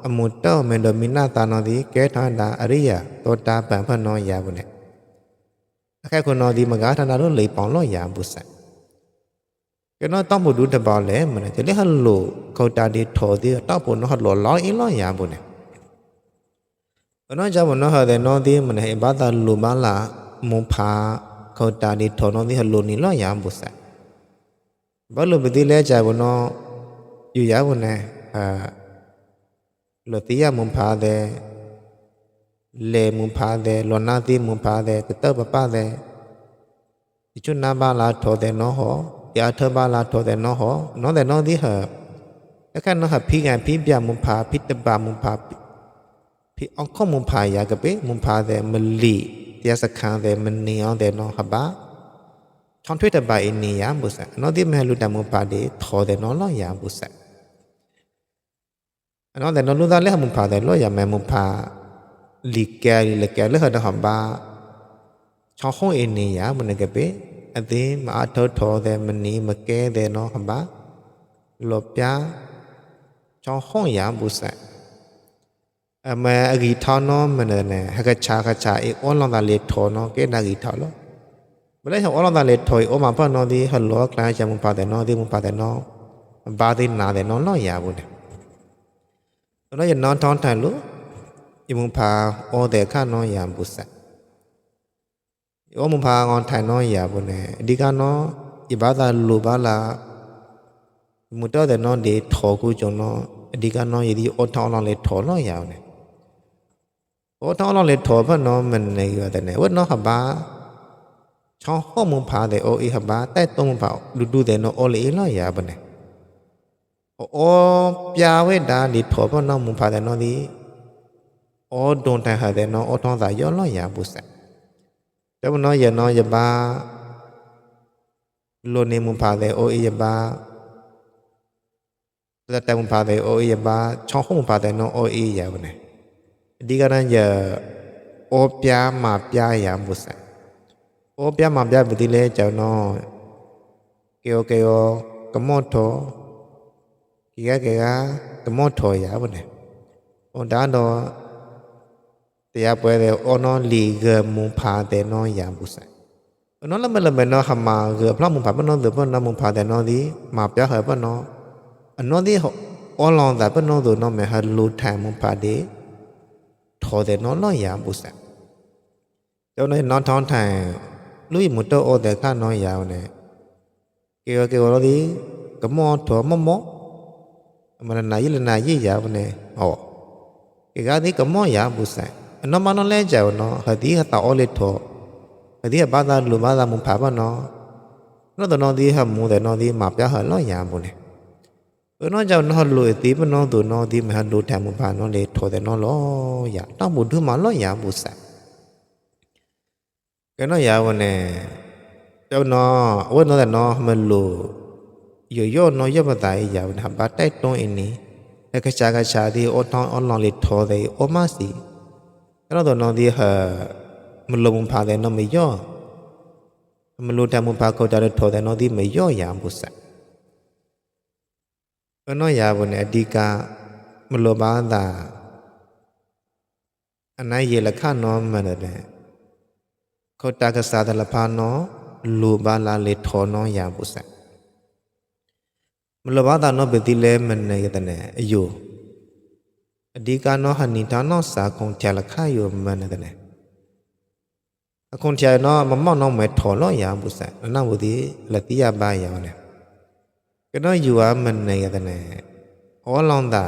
อมุตตะเมนโดมินาตานอดีแกทอนดาอริยโตตาปัญพนอยาบุเนี่ยแค่คนนอดีมกาทนารุเลยปองลอยาบุษะแกน้อยต้องบุดูตะบอแลมันเนี่ยจะเรียกฮัลโหลเขาตาดีทอดีต้องปุ่นฮัลโหลล้ออีลอยาบุเนี่ยเนาะจ้าบ่เนาะฮะแต่เนาะที่มันให้บาตาลูบาลามุพาเขาตาดิถอเนาะที่ฮะโลนี่ล้อยามบุษะบ่ลุบติเลจ้าบ่เนาะอยู่ยาบ่เนี่ยโลติยามุพาเดเลมุพาเดโลนาติมุพาเดกะตะปะปะเดอิจุนาบาลาถอเดเนาะฮอยาเทบาลาถอเดเนาะฮอเนาะแต่เนาะที่ฮะแล้วกันเนาะฮะพี่กันพี่ပြมุพาพิตบามุพาพี่ออกข้อมุมพายากะเปมุมพาแต่มลีเตียสคังแต่มันนีออนแต่เนาะฮับบาช่องถ้วยตะบาอินียามบุษะเนาะที่แม่ลุตะมุมพาเดถอแต่เนาะล้อยามบุษะเนาะแต่เนาะลุตะเลมุมพาแต่ล้อยามแม่มุมพาลีแกลีแกเลหะดะฮับบาช่องห้องอินียามันกะเปอติมาทอถอแต่มันนีมะแกแต่เนาะฮับบาลบยาช่องห้องยามบุษะมาอกีทอนอมันเนี่ยฮะกะชาอีออนลองตาเลทอนอเกนากีทอลบ่ได้ออนลองตาเลทอยอมาพอนอดีฮัลโหลคลาจามุปาแต่นอดีมุปาแต่นอบาดินาแต่นอลอยาบุเนี่ยตอนยนอนทอนทันลุยมุพาออแต่ข้านอยามบุษะอมุพางอนทันนอยาบุเนี่ยดิกานออิบาดาลูบาลามุตอแต่นอดีถอกูจนอดิกานอยีดีออทอนลองเลทอลอยาเนี่ยโอ้ท้องเราเลยถอพะเนาะมันในอยู่แต่เนี่ยว่าเนาะฮับบาช่องห้องมุมพาแต่โออีฮับบาแต่ตรงมุมพาดูแต่เนาะโอเลอีล้อยาบ่เนี่ยโอ้ปยาเวดาดิถอพะเนาะมุมพาแต่เนาะดิโอ้โดนแต่หาแต่เนาะโอ้ท้องสายย้อนล้อยาบุษะแต่ว่าเนาะอย่าเนาะอย่าบาโลเนมุมพาแต่โออีอย่าบาแต่มุมพาแต่โออีอย่าบาช่องห้องมุมพาแต่เนาะโออีอย่าบ่เนี่ยဒီကနေ့โอปยามาปยายามบุษะโอปยามาปยาบุติเลเจ้าเนาะเกโกกะมอทอกิกะกะมอทอยาบ่เนี่ยโอดาเนาะตยาป่วยเดโอเนาะลีเกมุพาแต่เนาะยามบุษะเนาะละมะละมะเนาะหะมาเกพระมุพาปะเนาะเดปะเนาะมุพาแต่เนาะดิมาปยาหะปะเนาะอะเนาะดิโอลองตาปะเนาะโดเนาะแม่หะลูทานมุพาเดถอแต่นอนล้อยามบุษะเจ้าเนี่ยนอนท้องทางลุยมุตโตโอแต่ข้าน้อยยาวเนี่ยเกี่ยวเราดิกะมอถอมอมันนายละนายยาวเนี่ยอ๋อเกี่ยวดิกะมอยามบุษะนอนมานอนเล่เจ้าเนาะหะดิหะตาโอเลถอหะดิบาดาลุบาดามุพาปะเนาะเนาะตอนดิหะมูแต่นอดิมาปะหะล้อยามบุเนี่ยเนาะเจ้าเนาะลุยติปะเนาะตัวเนาะดิมหะดูแถมุพาเนาะเลถอแต่เนาะล้อยาต้องบุถือมาล้อยามบุษะแกเนาะยาวเนี่ยเจ้าเนาะโอ้เนาะแต่เนาะมันลุย่อเนาะย่อบ่ตายยาวนะบาใต้ตรงอินนี้แล้วก็ชาดิโอทองออนลองเลถอแต่โอมาสิเนาะตัวเนาะดิหะมันลงมุพาแต่เนาะไม่ย่อมันรู้แถมุพาเขาจะเลถอแต่เนาะดิไม่ย่อยามบุษะ no ya bune adika mlobada anai ye lakha no manade khota ka sadala pha no lobala le tho no ya busa mlobada no betile manne yatane ayo adika no hanita no sa khon thya lakha yo manade akhon thya no mamau no me tho lo ya busa na budi latiya ba ya ne keno yuwa manne yatane olonda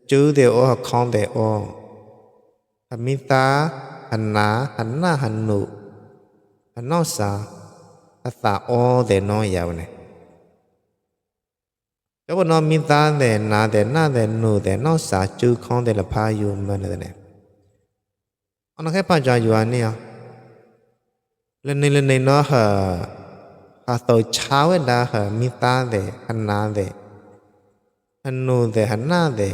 chú de o khon de o amita hanna hanna hannu anno sa asa o de no ya ne cho no mita de na de nu de no sa chú khon de la pha yu man de ne ono ke pa ja yu a ne le ne no ha to cha we da ha mita de hanna de hannu de hanna de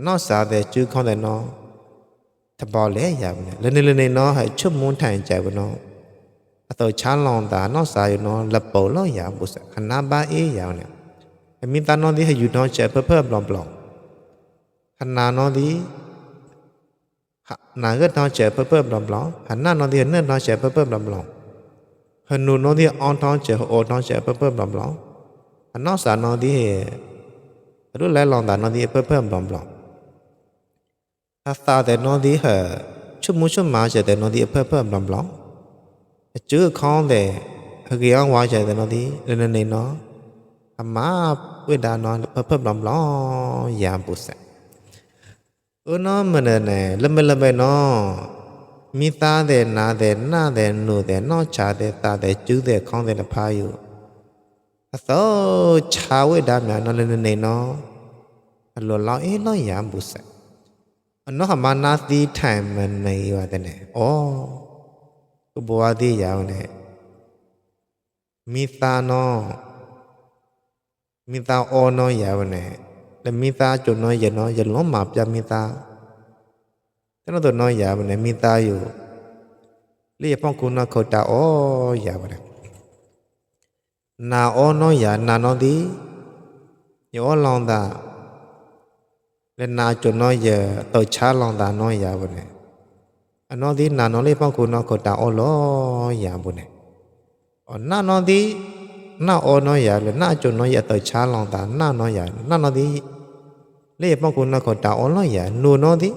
no sa de chú khon de no thabo le ya ne le no ha chut mun than ja bu no a to cha long da no sa yu no la po lo ya bu sa khana ba e ya ne a min ta no di ha yu no che phe blong khana no di ha na ga no che phe blong hanna no di ne no che phe blong hannu no di on thong che o thong che phe blong no sa no di ru le long da no di phe blong asa de no di ha chut ma che de no di phe blong chú khon de ge ang wa che de no di ne no ama we da no phe blong ya bu sa no mane ne leme no mi ta de na de nu de no cha de ta de chú de khon de la pha yu aso cha we da mya no ne no lo lo e lo ya bu sa no hama na ti time ne wa de ne o bo wa di ya ne mi ta o no ya ne le mi ta chu no ye lo ma pya mi ta te no to no ya ne mi ta yu le ye pong ku na khota o ya ne na o no ya na no di yo long da le na chu no ye to cha long da no ya ne ano di na no le pong ku no khota o lo ya bu ne na no di na o no ya le na chu no ye to cha long da na no ya na no di le pong ku no khota o lo ya nu no di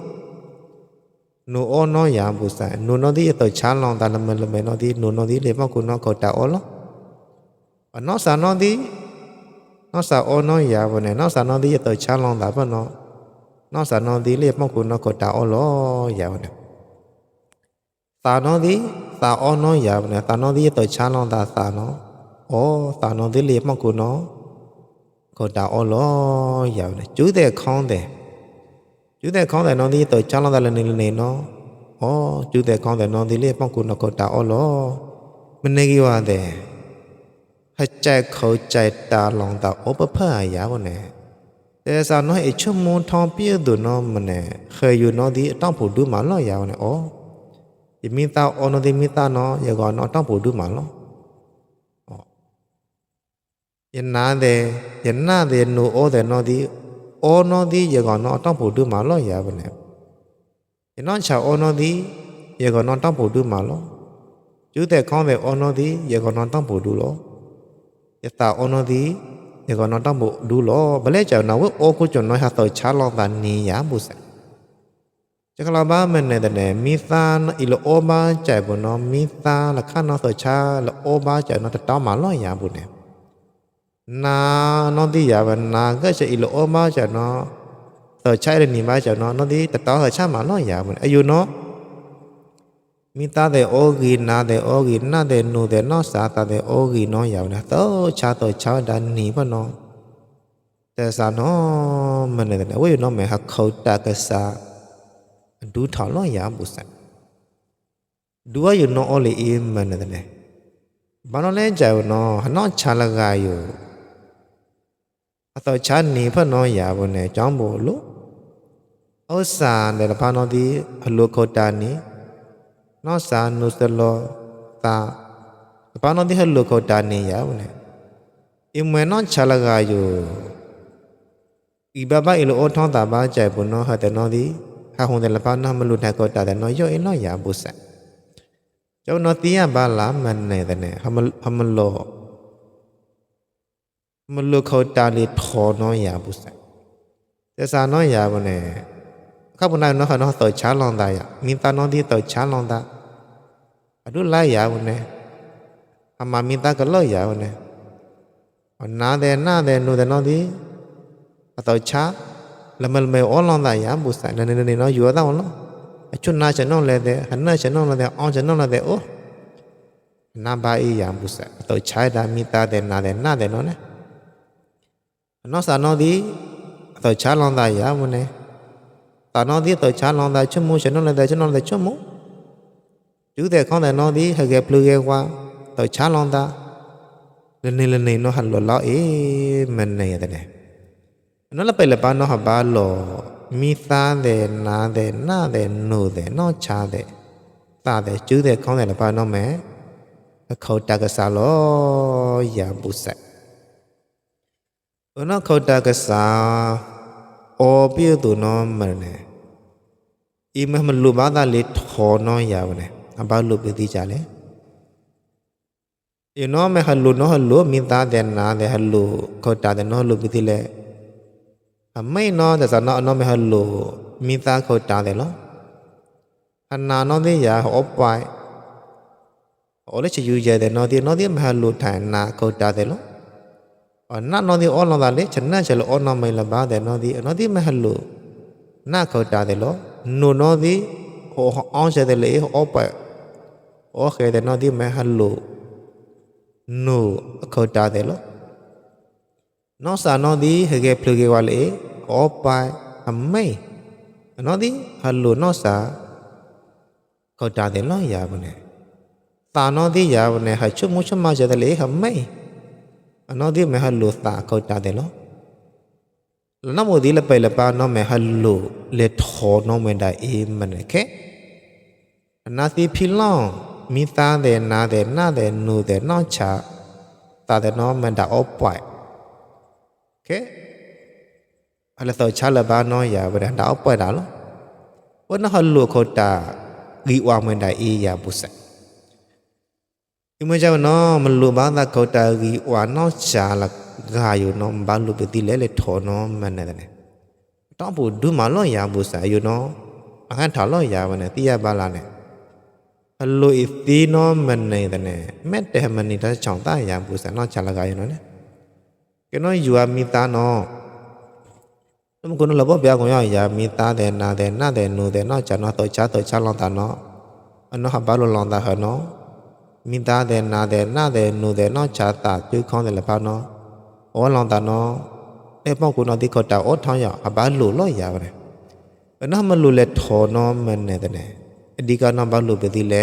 nu o no ya bu sa nu no di to cha long da le no di nu no di le pong ku no khota o lo no sa no di no sa o no ya bu ne no sa no di to cha long da pa no sa no di le pong ku no khota o lo ya bu ne sa no di sa o no ya bu ne sa no di to cha long da sa no sa no di le pong ku no khota o lo ya bu ne chú de khon de no di to cha long da le ne no chú de khon de no di le pong ku no khota o lo mne gi wa de ha chai khou chai ta long da o pa pha ya bu ne te sa no e chu mon thong pie du no mne khe yu no di tong phu du ma lo ya bu ne y mi ta o no di mi ta no ye go no tong phu du ma lo ye na de nu o de no di ye go no tong phu du ma lo ya bu ne ye no cha o no di ye go no tong phu du ma lo chú de khon de o no di ye go no tong phu du lo ye ta o no di ye go no tong phu du lo bale cha na we o ku chu no ha to cha lo da ni ya bu sa cha kala ba men ne de ne mi ta no i lo o ba cha bu no mi ta la kha no to cha lo o ba cha no ta ma lo ya bu ne na no di ya ba na ga cha i lo o ba cha no to cha de ni ba cha no di ta ha cha ma lo ya bu ne ayu no mi ta de o gi na de nu de no sa ta de o gi no ya ne to cha da ni pa no te sa no man ne we no me ha khou ta ka sa du tha lo ya bu sa du yu no o le e man ne ba no le ja no ha no cha la ga yu a to cha ni pa no ya bu ne chang bo lo o sa de la pa no di a lo khou ta ni no sa nu se lo ta pa no di ha lo khou ta ni ya bu ne อิมวนอนชาลากาอยู่อีบาบาอิโลโอท้องตาบาใจบุนอหะแต่นอดีหาหงแต่ละปานอมลุนะก็ตาแต่นอยออินอยาบุษะเจ้านอติยาบาลามันเนแต่เนหมโลมันโลเขาตาลิทอนอยาบุษะแต่สานอยาบเนข้าบุนายนอหะนอตอชาลองตายามิตานอดีตอชาลองตาอดุลายาบเนหมามิตาก็ลอยาบเนนาเดนูเดนอดีตอชาละมลเมออลองตายาบุษะเนนออยู่ตาอลอชุนนาชนอเลเดหันนาชนอเลเดออนชนอเลเดโอนาบาอียาบุษะตอชาดามิตาเดนาเดนอเนนอสานอดีตอชาลองตายาบเนตานอดีตอชาลองตาชุมูชนอเลเดชุมูจุเดคอนเดนอดีฮะเกปลูเกวาตอชาลองตาเลเนนอหันโลลอเอมันเนยเดเนนอละไปละปานอหะบาโลมีตาเดนาเดนาเดนูเดนอชาเดตาเดจุเดคอนเดละปานอเมเขาตากะสาโลยาบุษะอนอเขาตากะสาโอปิยตุนอมะเนอีมะมลุบาตาเลทอนอยาบเนอบาลุปิติจาเลอีนอเมหะลุนอหะลุมีตาเดนาเดหะลุเขาตาเดนอลุปิติเลไม่นอแต่สานอนอเมหะลุมีตาเขาตาเดลออันนานอเดยาออปายโอเลชยูเจเดนอดีเมหะลุทานาเขาตาเดลออันนานอดีออลอดาเลฉันน่าจะลออนอเมลบาเดนอดีเมหะลุนาเขาตาเดลอนูนอดีโอออนเจเดเลออปายโอเคเดนอดีเมหะลุนูเขาตาเดลอนอสานอดีเฮเกพลูเกวาเลออปายอเมนอดีหะลุนอสาเขาตาเดลอยาบเนตานอดียาบเนหะชุมุชมาเจเดเลหะเมนอดีเมหะลุตาเขาตาเดลอลนะโมดีละไปละปานอเมหะลุเลทอนอเมดาเอมันเคนาติพิลองมีตาเดนาเดนาเดนูเดนอชาตาเดนอมันดาออปายโอเคอะไรต่อชาละบานอยาบเดดาออปายดาลวันนั้นฮัลโหลเขาตากีวามันดาเอยาบุษะอิมเจ้าน้อมันลูบาตาเขาตากีวานอชาละกาอยู่น้อบาลูปติเลทอนอมันนั่นแหละต้องพูดดูมาลอยาบุษะอยู่น้ออาหารถาลอยามันติยาบาลาเนฮัลโหลอีตีนอมันเนตเนแม้แต่มันนี่ถ้าช่องตายาบุษะนอชาละกาอยู่น้อเนแกน้อยอยู่อามีตานอแล้วมันคนละบ่เปียกงยามีตาเดนาเดนาเดนูเดนอชานอตอชาลองตานออันนอหะบาโลลองตาหนอมีตาเดนาเดนาเดนูเดนอชาตาจุคอนเดละปานอโอลองตานอเอป้องกุนอติขอตาโอทองยาหะบาโลลอยาบเนอันนอมันลุเลทอนอมันเนตเนดีกานอบัลลุเปติเล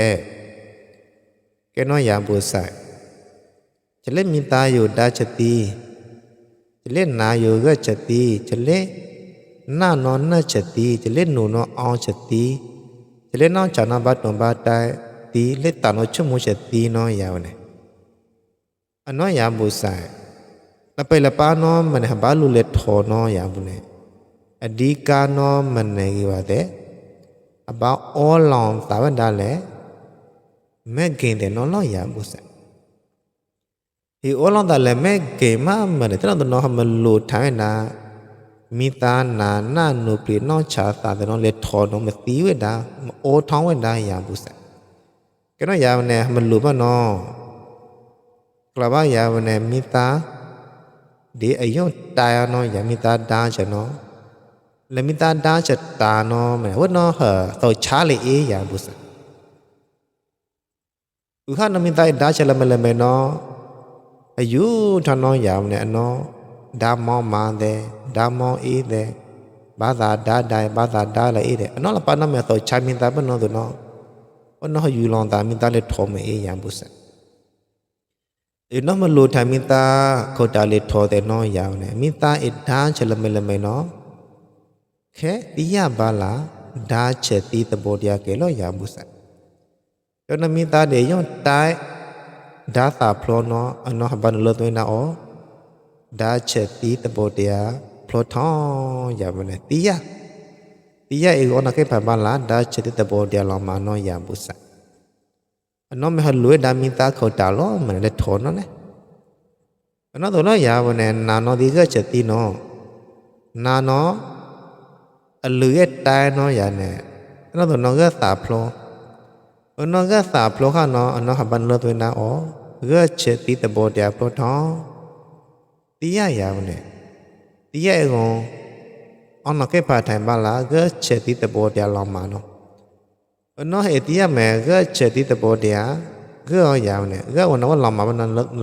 แกน้อยยาบุษะจะเล่นมีตาอยู่ดาชตีจะเล่นนาอยู่ก็ชตีจะเล่นหน้านอนน่าชตีจะเล่นหนูนออชตีจะเล่นน้องจานาบัดนบาตายตีเล่นตานอชุมุชตีน้อยยาวเนี่ยอันน้อยยาบุษะแล้วไปละปานอมันหะบัลลุเลทอนอยาบุเนี่ยอดีกานอมันเนกิวาเดabout all on ตาวันดาเลแม่เก่งแต่นอนลอยาบุษะที่ all on ดาเลแม่เก่งมากมันแต่ตอนน้องมันหลุดทางนะมีตาหน้าหนูปลีน้องชาตาแต่น้องเล็ดทอน้องมันตีเวดาโอท้องเวดายาบุษะก็น้องยาวันเนี่ยมันหลุดป่ะน้องกลับว่ายาวันเนี่ยมีตาดีอายุตายน้องอย่ามีตาดาจะน้องและมีตาดาจะตาน้อแม่ว่าน้อเหอต่อชาเลยยาบุษะอุคานมีตาดาจะละเมละเมน้ออายุทานน้อยาวเนี่ยน้อดามอมาเดดามออีเดบาดาดาไดบาดาดาละอีเดน้อละปาน้อแม่ต่อชามีตาปน้อตัวน้อว่าน้ออยู่ลองตามีตาเลทอมยาบุษะอีน้อมันลูทามีตาเขาตาเลทอแต่น้อยาวเนี่ยมีตาอิดาจะละเมละเมน้อแค่ติยาบาลาดาเชติตบอดยาเกลอยาบุษะจนมีตาเดยอนตายดาตาพลอนออันนอบันเลตัวนาอ ดาเชติตะโบเดียพลอทอยามันติยาเอโกนะเกปะบาลาดาเชติตะโบเดียลอมานอยาบุษะอนอมหลุยดามิตาเขาตาลอมันเลทอนเนอนอตโนยาวันนานอดิกะเชติโนนานออลุยตายนอยาเนอนอตโนกะตาพลออนอกะตาพลอคะนออนอหบันโลตวนาออกะเชติตะโบเดียพลอทอติยายาวันติยาเอโกออนอเกปะไทบาลากะเชติตะโบเดียลอมานออนอเอติยาเมกะเชติตะโบเดียกะยาวเนกะวันวะลอมมาบัน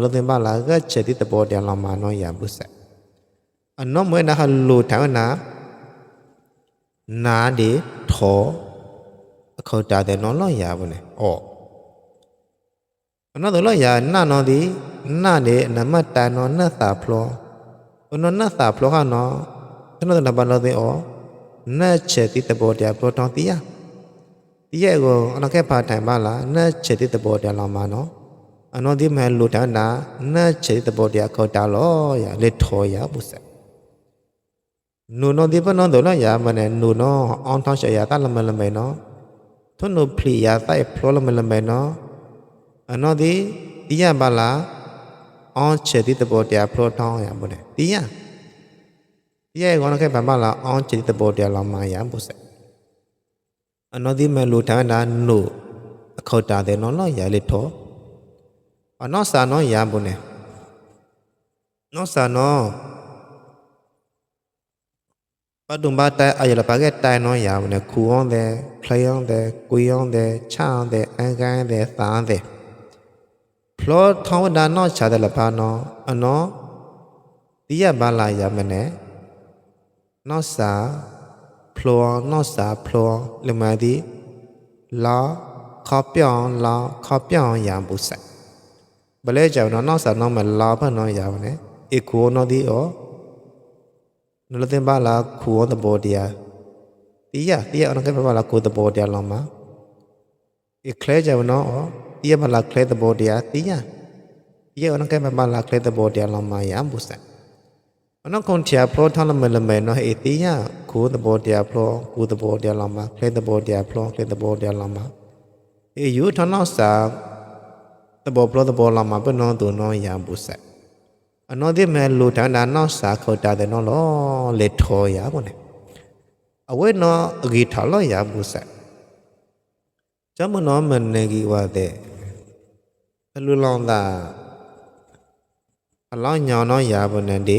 ลติบาลากะเชติตะโบเดียลอมานอยาบุษะอนอมเวนะฮะลูทาวนานาดิทอเขาตาเดนอลอยาบุเนออนอตลอยานานอดินาเดนะมะตานอนะสาพลออนอนะสาพลอคะนออนอตนะบันลอเดอนะเชติตะโบเดียพลอตอติยาโกอนอเกปะไทบาลานะเชติตะโบเดียลอมานออนอดิเมลูทานานะเชติตะโบเดียเขาตาลอยาเลทอยาบุษะนูนอดิปนอตลอยามันนูนอออนทองชยาตะละมะละเมนอทุนุพลียาไตพลอละมะละเมนออนอดิติยาบาลาออนเชติตะโบเดียพลอทอยาบุเนติยาโกอนอเกปะบาลาออนเชติตะโบเดียลอมายาบุษะอนอดิเมลูทานานูเขาตาเดนอลอยาเลทออนอสานอยาบุเนนอสานอปะดุมบาตาอายละปะเกตายนอยาบุเนคูออนเดพลายอนเดกุยอนเดชาอนเดอังกันเดสานเดพลอทองดานอชาเดละพานออนอติยาบาลายามเนนอสาพลอนอสาพลอเลมาดิลาขอเปียงลาขอเปียงยามบุษะบะเลจาวนอสานอมลาพะนอยาวเนเอคูนอดิอนลเตบาลาคูอตะโบเดียติยาอนเกปะบาลาคูตะโบเดียลอมาเอเคลจาวนอติยาบาลาเคลตะโบเดียติยาอนเกปะบาลาเคลตะโบเดียลอมายามบุษะอนคงเทียพลอทอละมะละเมนอเอติยาคูตะโบเดียพลอคูตะโบเดียลอมาเคลตะโบเดียพลอเคลตะโบเดียลอมาเอยูทอนอสาตะโบพลอตะโบลอมาเปนอตุนอยามบุษะอนอดิเมลูทานานอสาเขาตาเดนอลอเลทอยาบุเนอเวนออกิทาลอยาบุษะจามนอมันเนกิวาเดลุลองดาอลอญอนอยาบุเนเด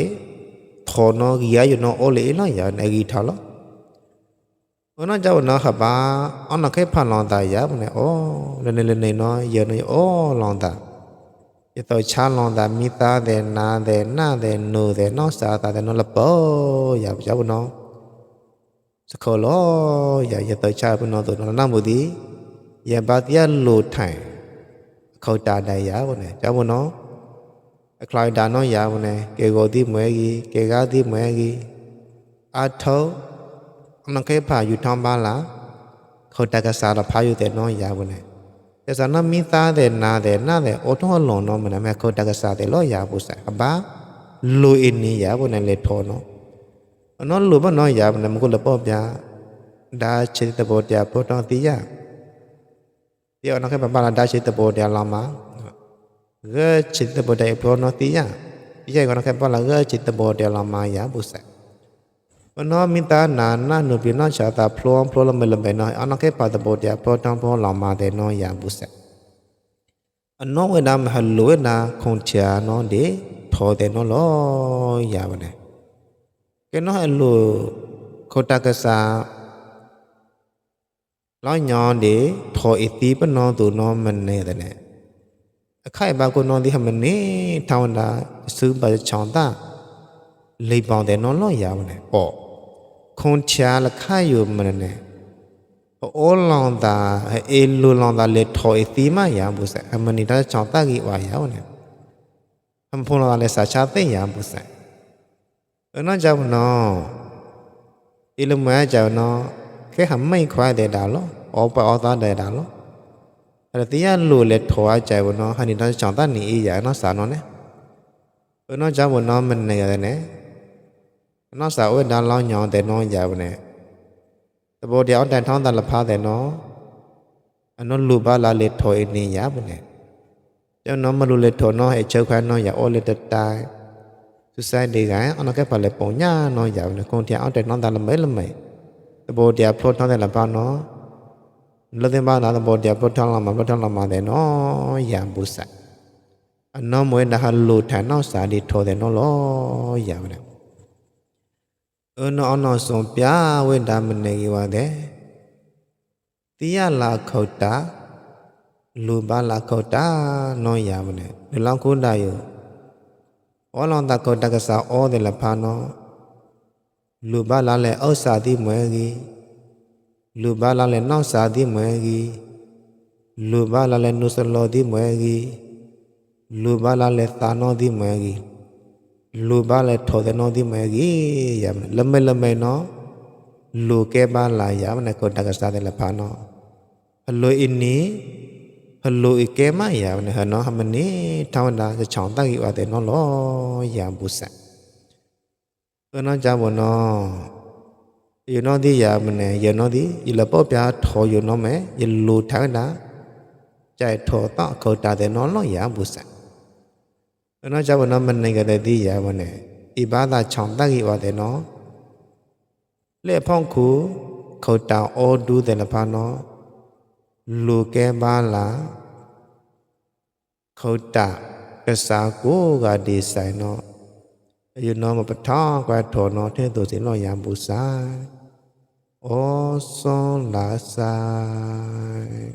ทอนอกิยาอยู่นอโอเลลอยาเนกิทาลอนอจาวนอขบาอนอเคพาลองตายาบุเนโอเลนอเยนอโอลองตายะตอชาลองตามิตาเดนาเดนาเดนูเดนอสาตาเดนอละปอยาบจาบุนอสะโคลอยะตอชาบุนอตุนนะมุดียะบาติยะลูไทเขาตาไดยาบุเนจาบุนอคลายดานอยาบุเนเกโกติเมกีเกกาติเมกีอาทออนเคพาอยู่ทอมบาลาเขาตากะสาละพาอยู่แต่นอยาบุเนแต่สานะมิตาเดนาเดนาเดโอทอลอนนอมันแม่เขาตากะสาเดลอยาบุษะบาลูอินียาบุเนเลทอนอนอลูบนอยาบุเนมกุลปอบยาดาชิตะโบเดียโปตอติยาเตียอนเคปะบาลาดาชิตะโบเดียลามาเกชิตะโบเดียโปนอติยาเยกอนเคปะบาลาเกชิตะโบเดียลามายาบุษะวันนอมิตานานานุปินอชาตาพลอมพลอละเมละเมนออนอเคปาตะโบเดียโปตอมพอลามาเดนอยาบุษะอนอเวดามหลเวนาคงเชียนอเดทอเดนอลอยาบเนเกนอลูโคตากะสาลอยอเดทออิติปนอตุนอมันเนเดเนอไข่บากุนอดิหมันเนทาวันดาซื้อบาชอนตาเลยบองเดนอลอยาบเนอคงเชียละไข่อยู่มันเนโอลองตาเอลูลองตาเลทออิติมายาบุษะมันนี่ตาชอนตากิวายาเนทำพงเราเลยสาชาเตยามบุษะนอจาวนออิลมะจาวนอแค่หำไม่ควายเดดาลอปอตาเดดาลแต่ที่ยาลูเลทอใจวนอฮันนี่ตาจอนตานี่อียานอสานอเน nó cho một nó mình này rồi nè nó sợ với đàn lo nhỏ để nó giàu nèแต่บ่เดี๋ยวแต่ท้องตาละพาแต่nó nó lu ba la le thoi ni ya bu nè cho nó mà lu le thoi nó hay chơi khoan nó ya ô le đất tai su sai đi gái nó cái phải le po nha nó giàu nè con theoแต่nóตาละmấyแต่บ่เดี๋ยวพลท้องแต่ละพาnóแล้วแต่บ้านเราบ่เดี๋ยวพลท้องละมาแต่nó ya bu sa nó mới đã lu thả nó xả đi thoiแต่nó lo giàu nè nó son pia we da mne gi wa de tiya la khota lu ba la khota no ya mne de long ko da yo olon ta khota ka sa o de la pha no lu ba la le au sa ti mwe gi lu ba la le no sa ti mwe gi lu ba la le nu so lo ti mwe gi lu ba la le ta no ti mwe gi lu ba le tho de no di me gi ya lame no lu ke ba la ya ne ko ta ka sa de la pha no halo ini halo ke ma ya ne ha no ha mani thao da sa chong ta gi wa de no lo ya bu sa no ja bo no you know di ya mane you know di you la po pya tho you know me you lu tha da chai tho ta ko ta de no lo ya bu sa nó cho bọn nó mình này cái gì vậy bọn này ibadah chọn ta gì vậy nó lễ phong cú khẩu trào ô đu để là pha nó lù ke ba lá khẩu trào cái sao cú gà đi xài nó you know mà bắt thọ qua thọ nó thế tôi sẽ nói giảm bù sa ô son lá sai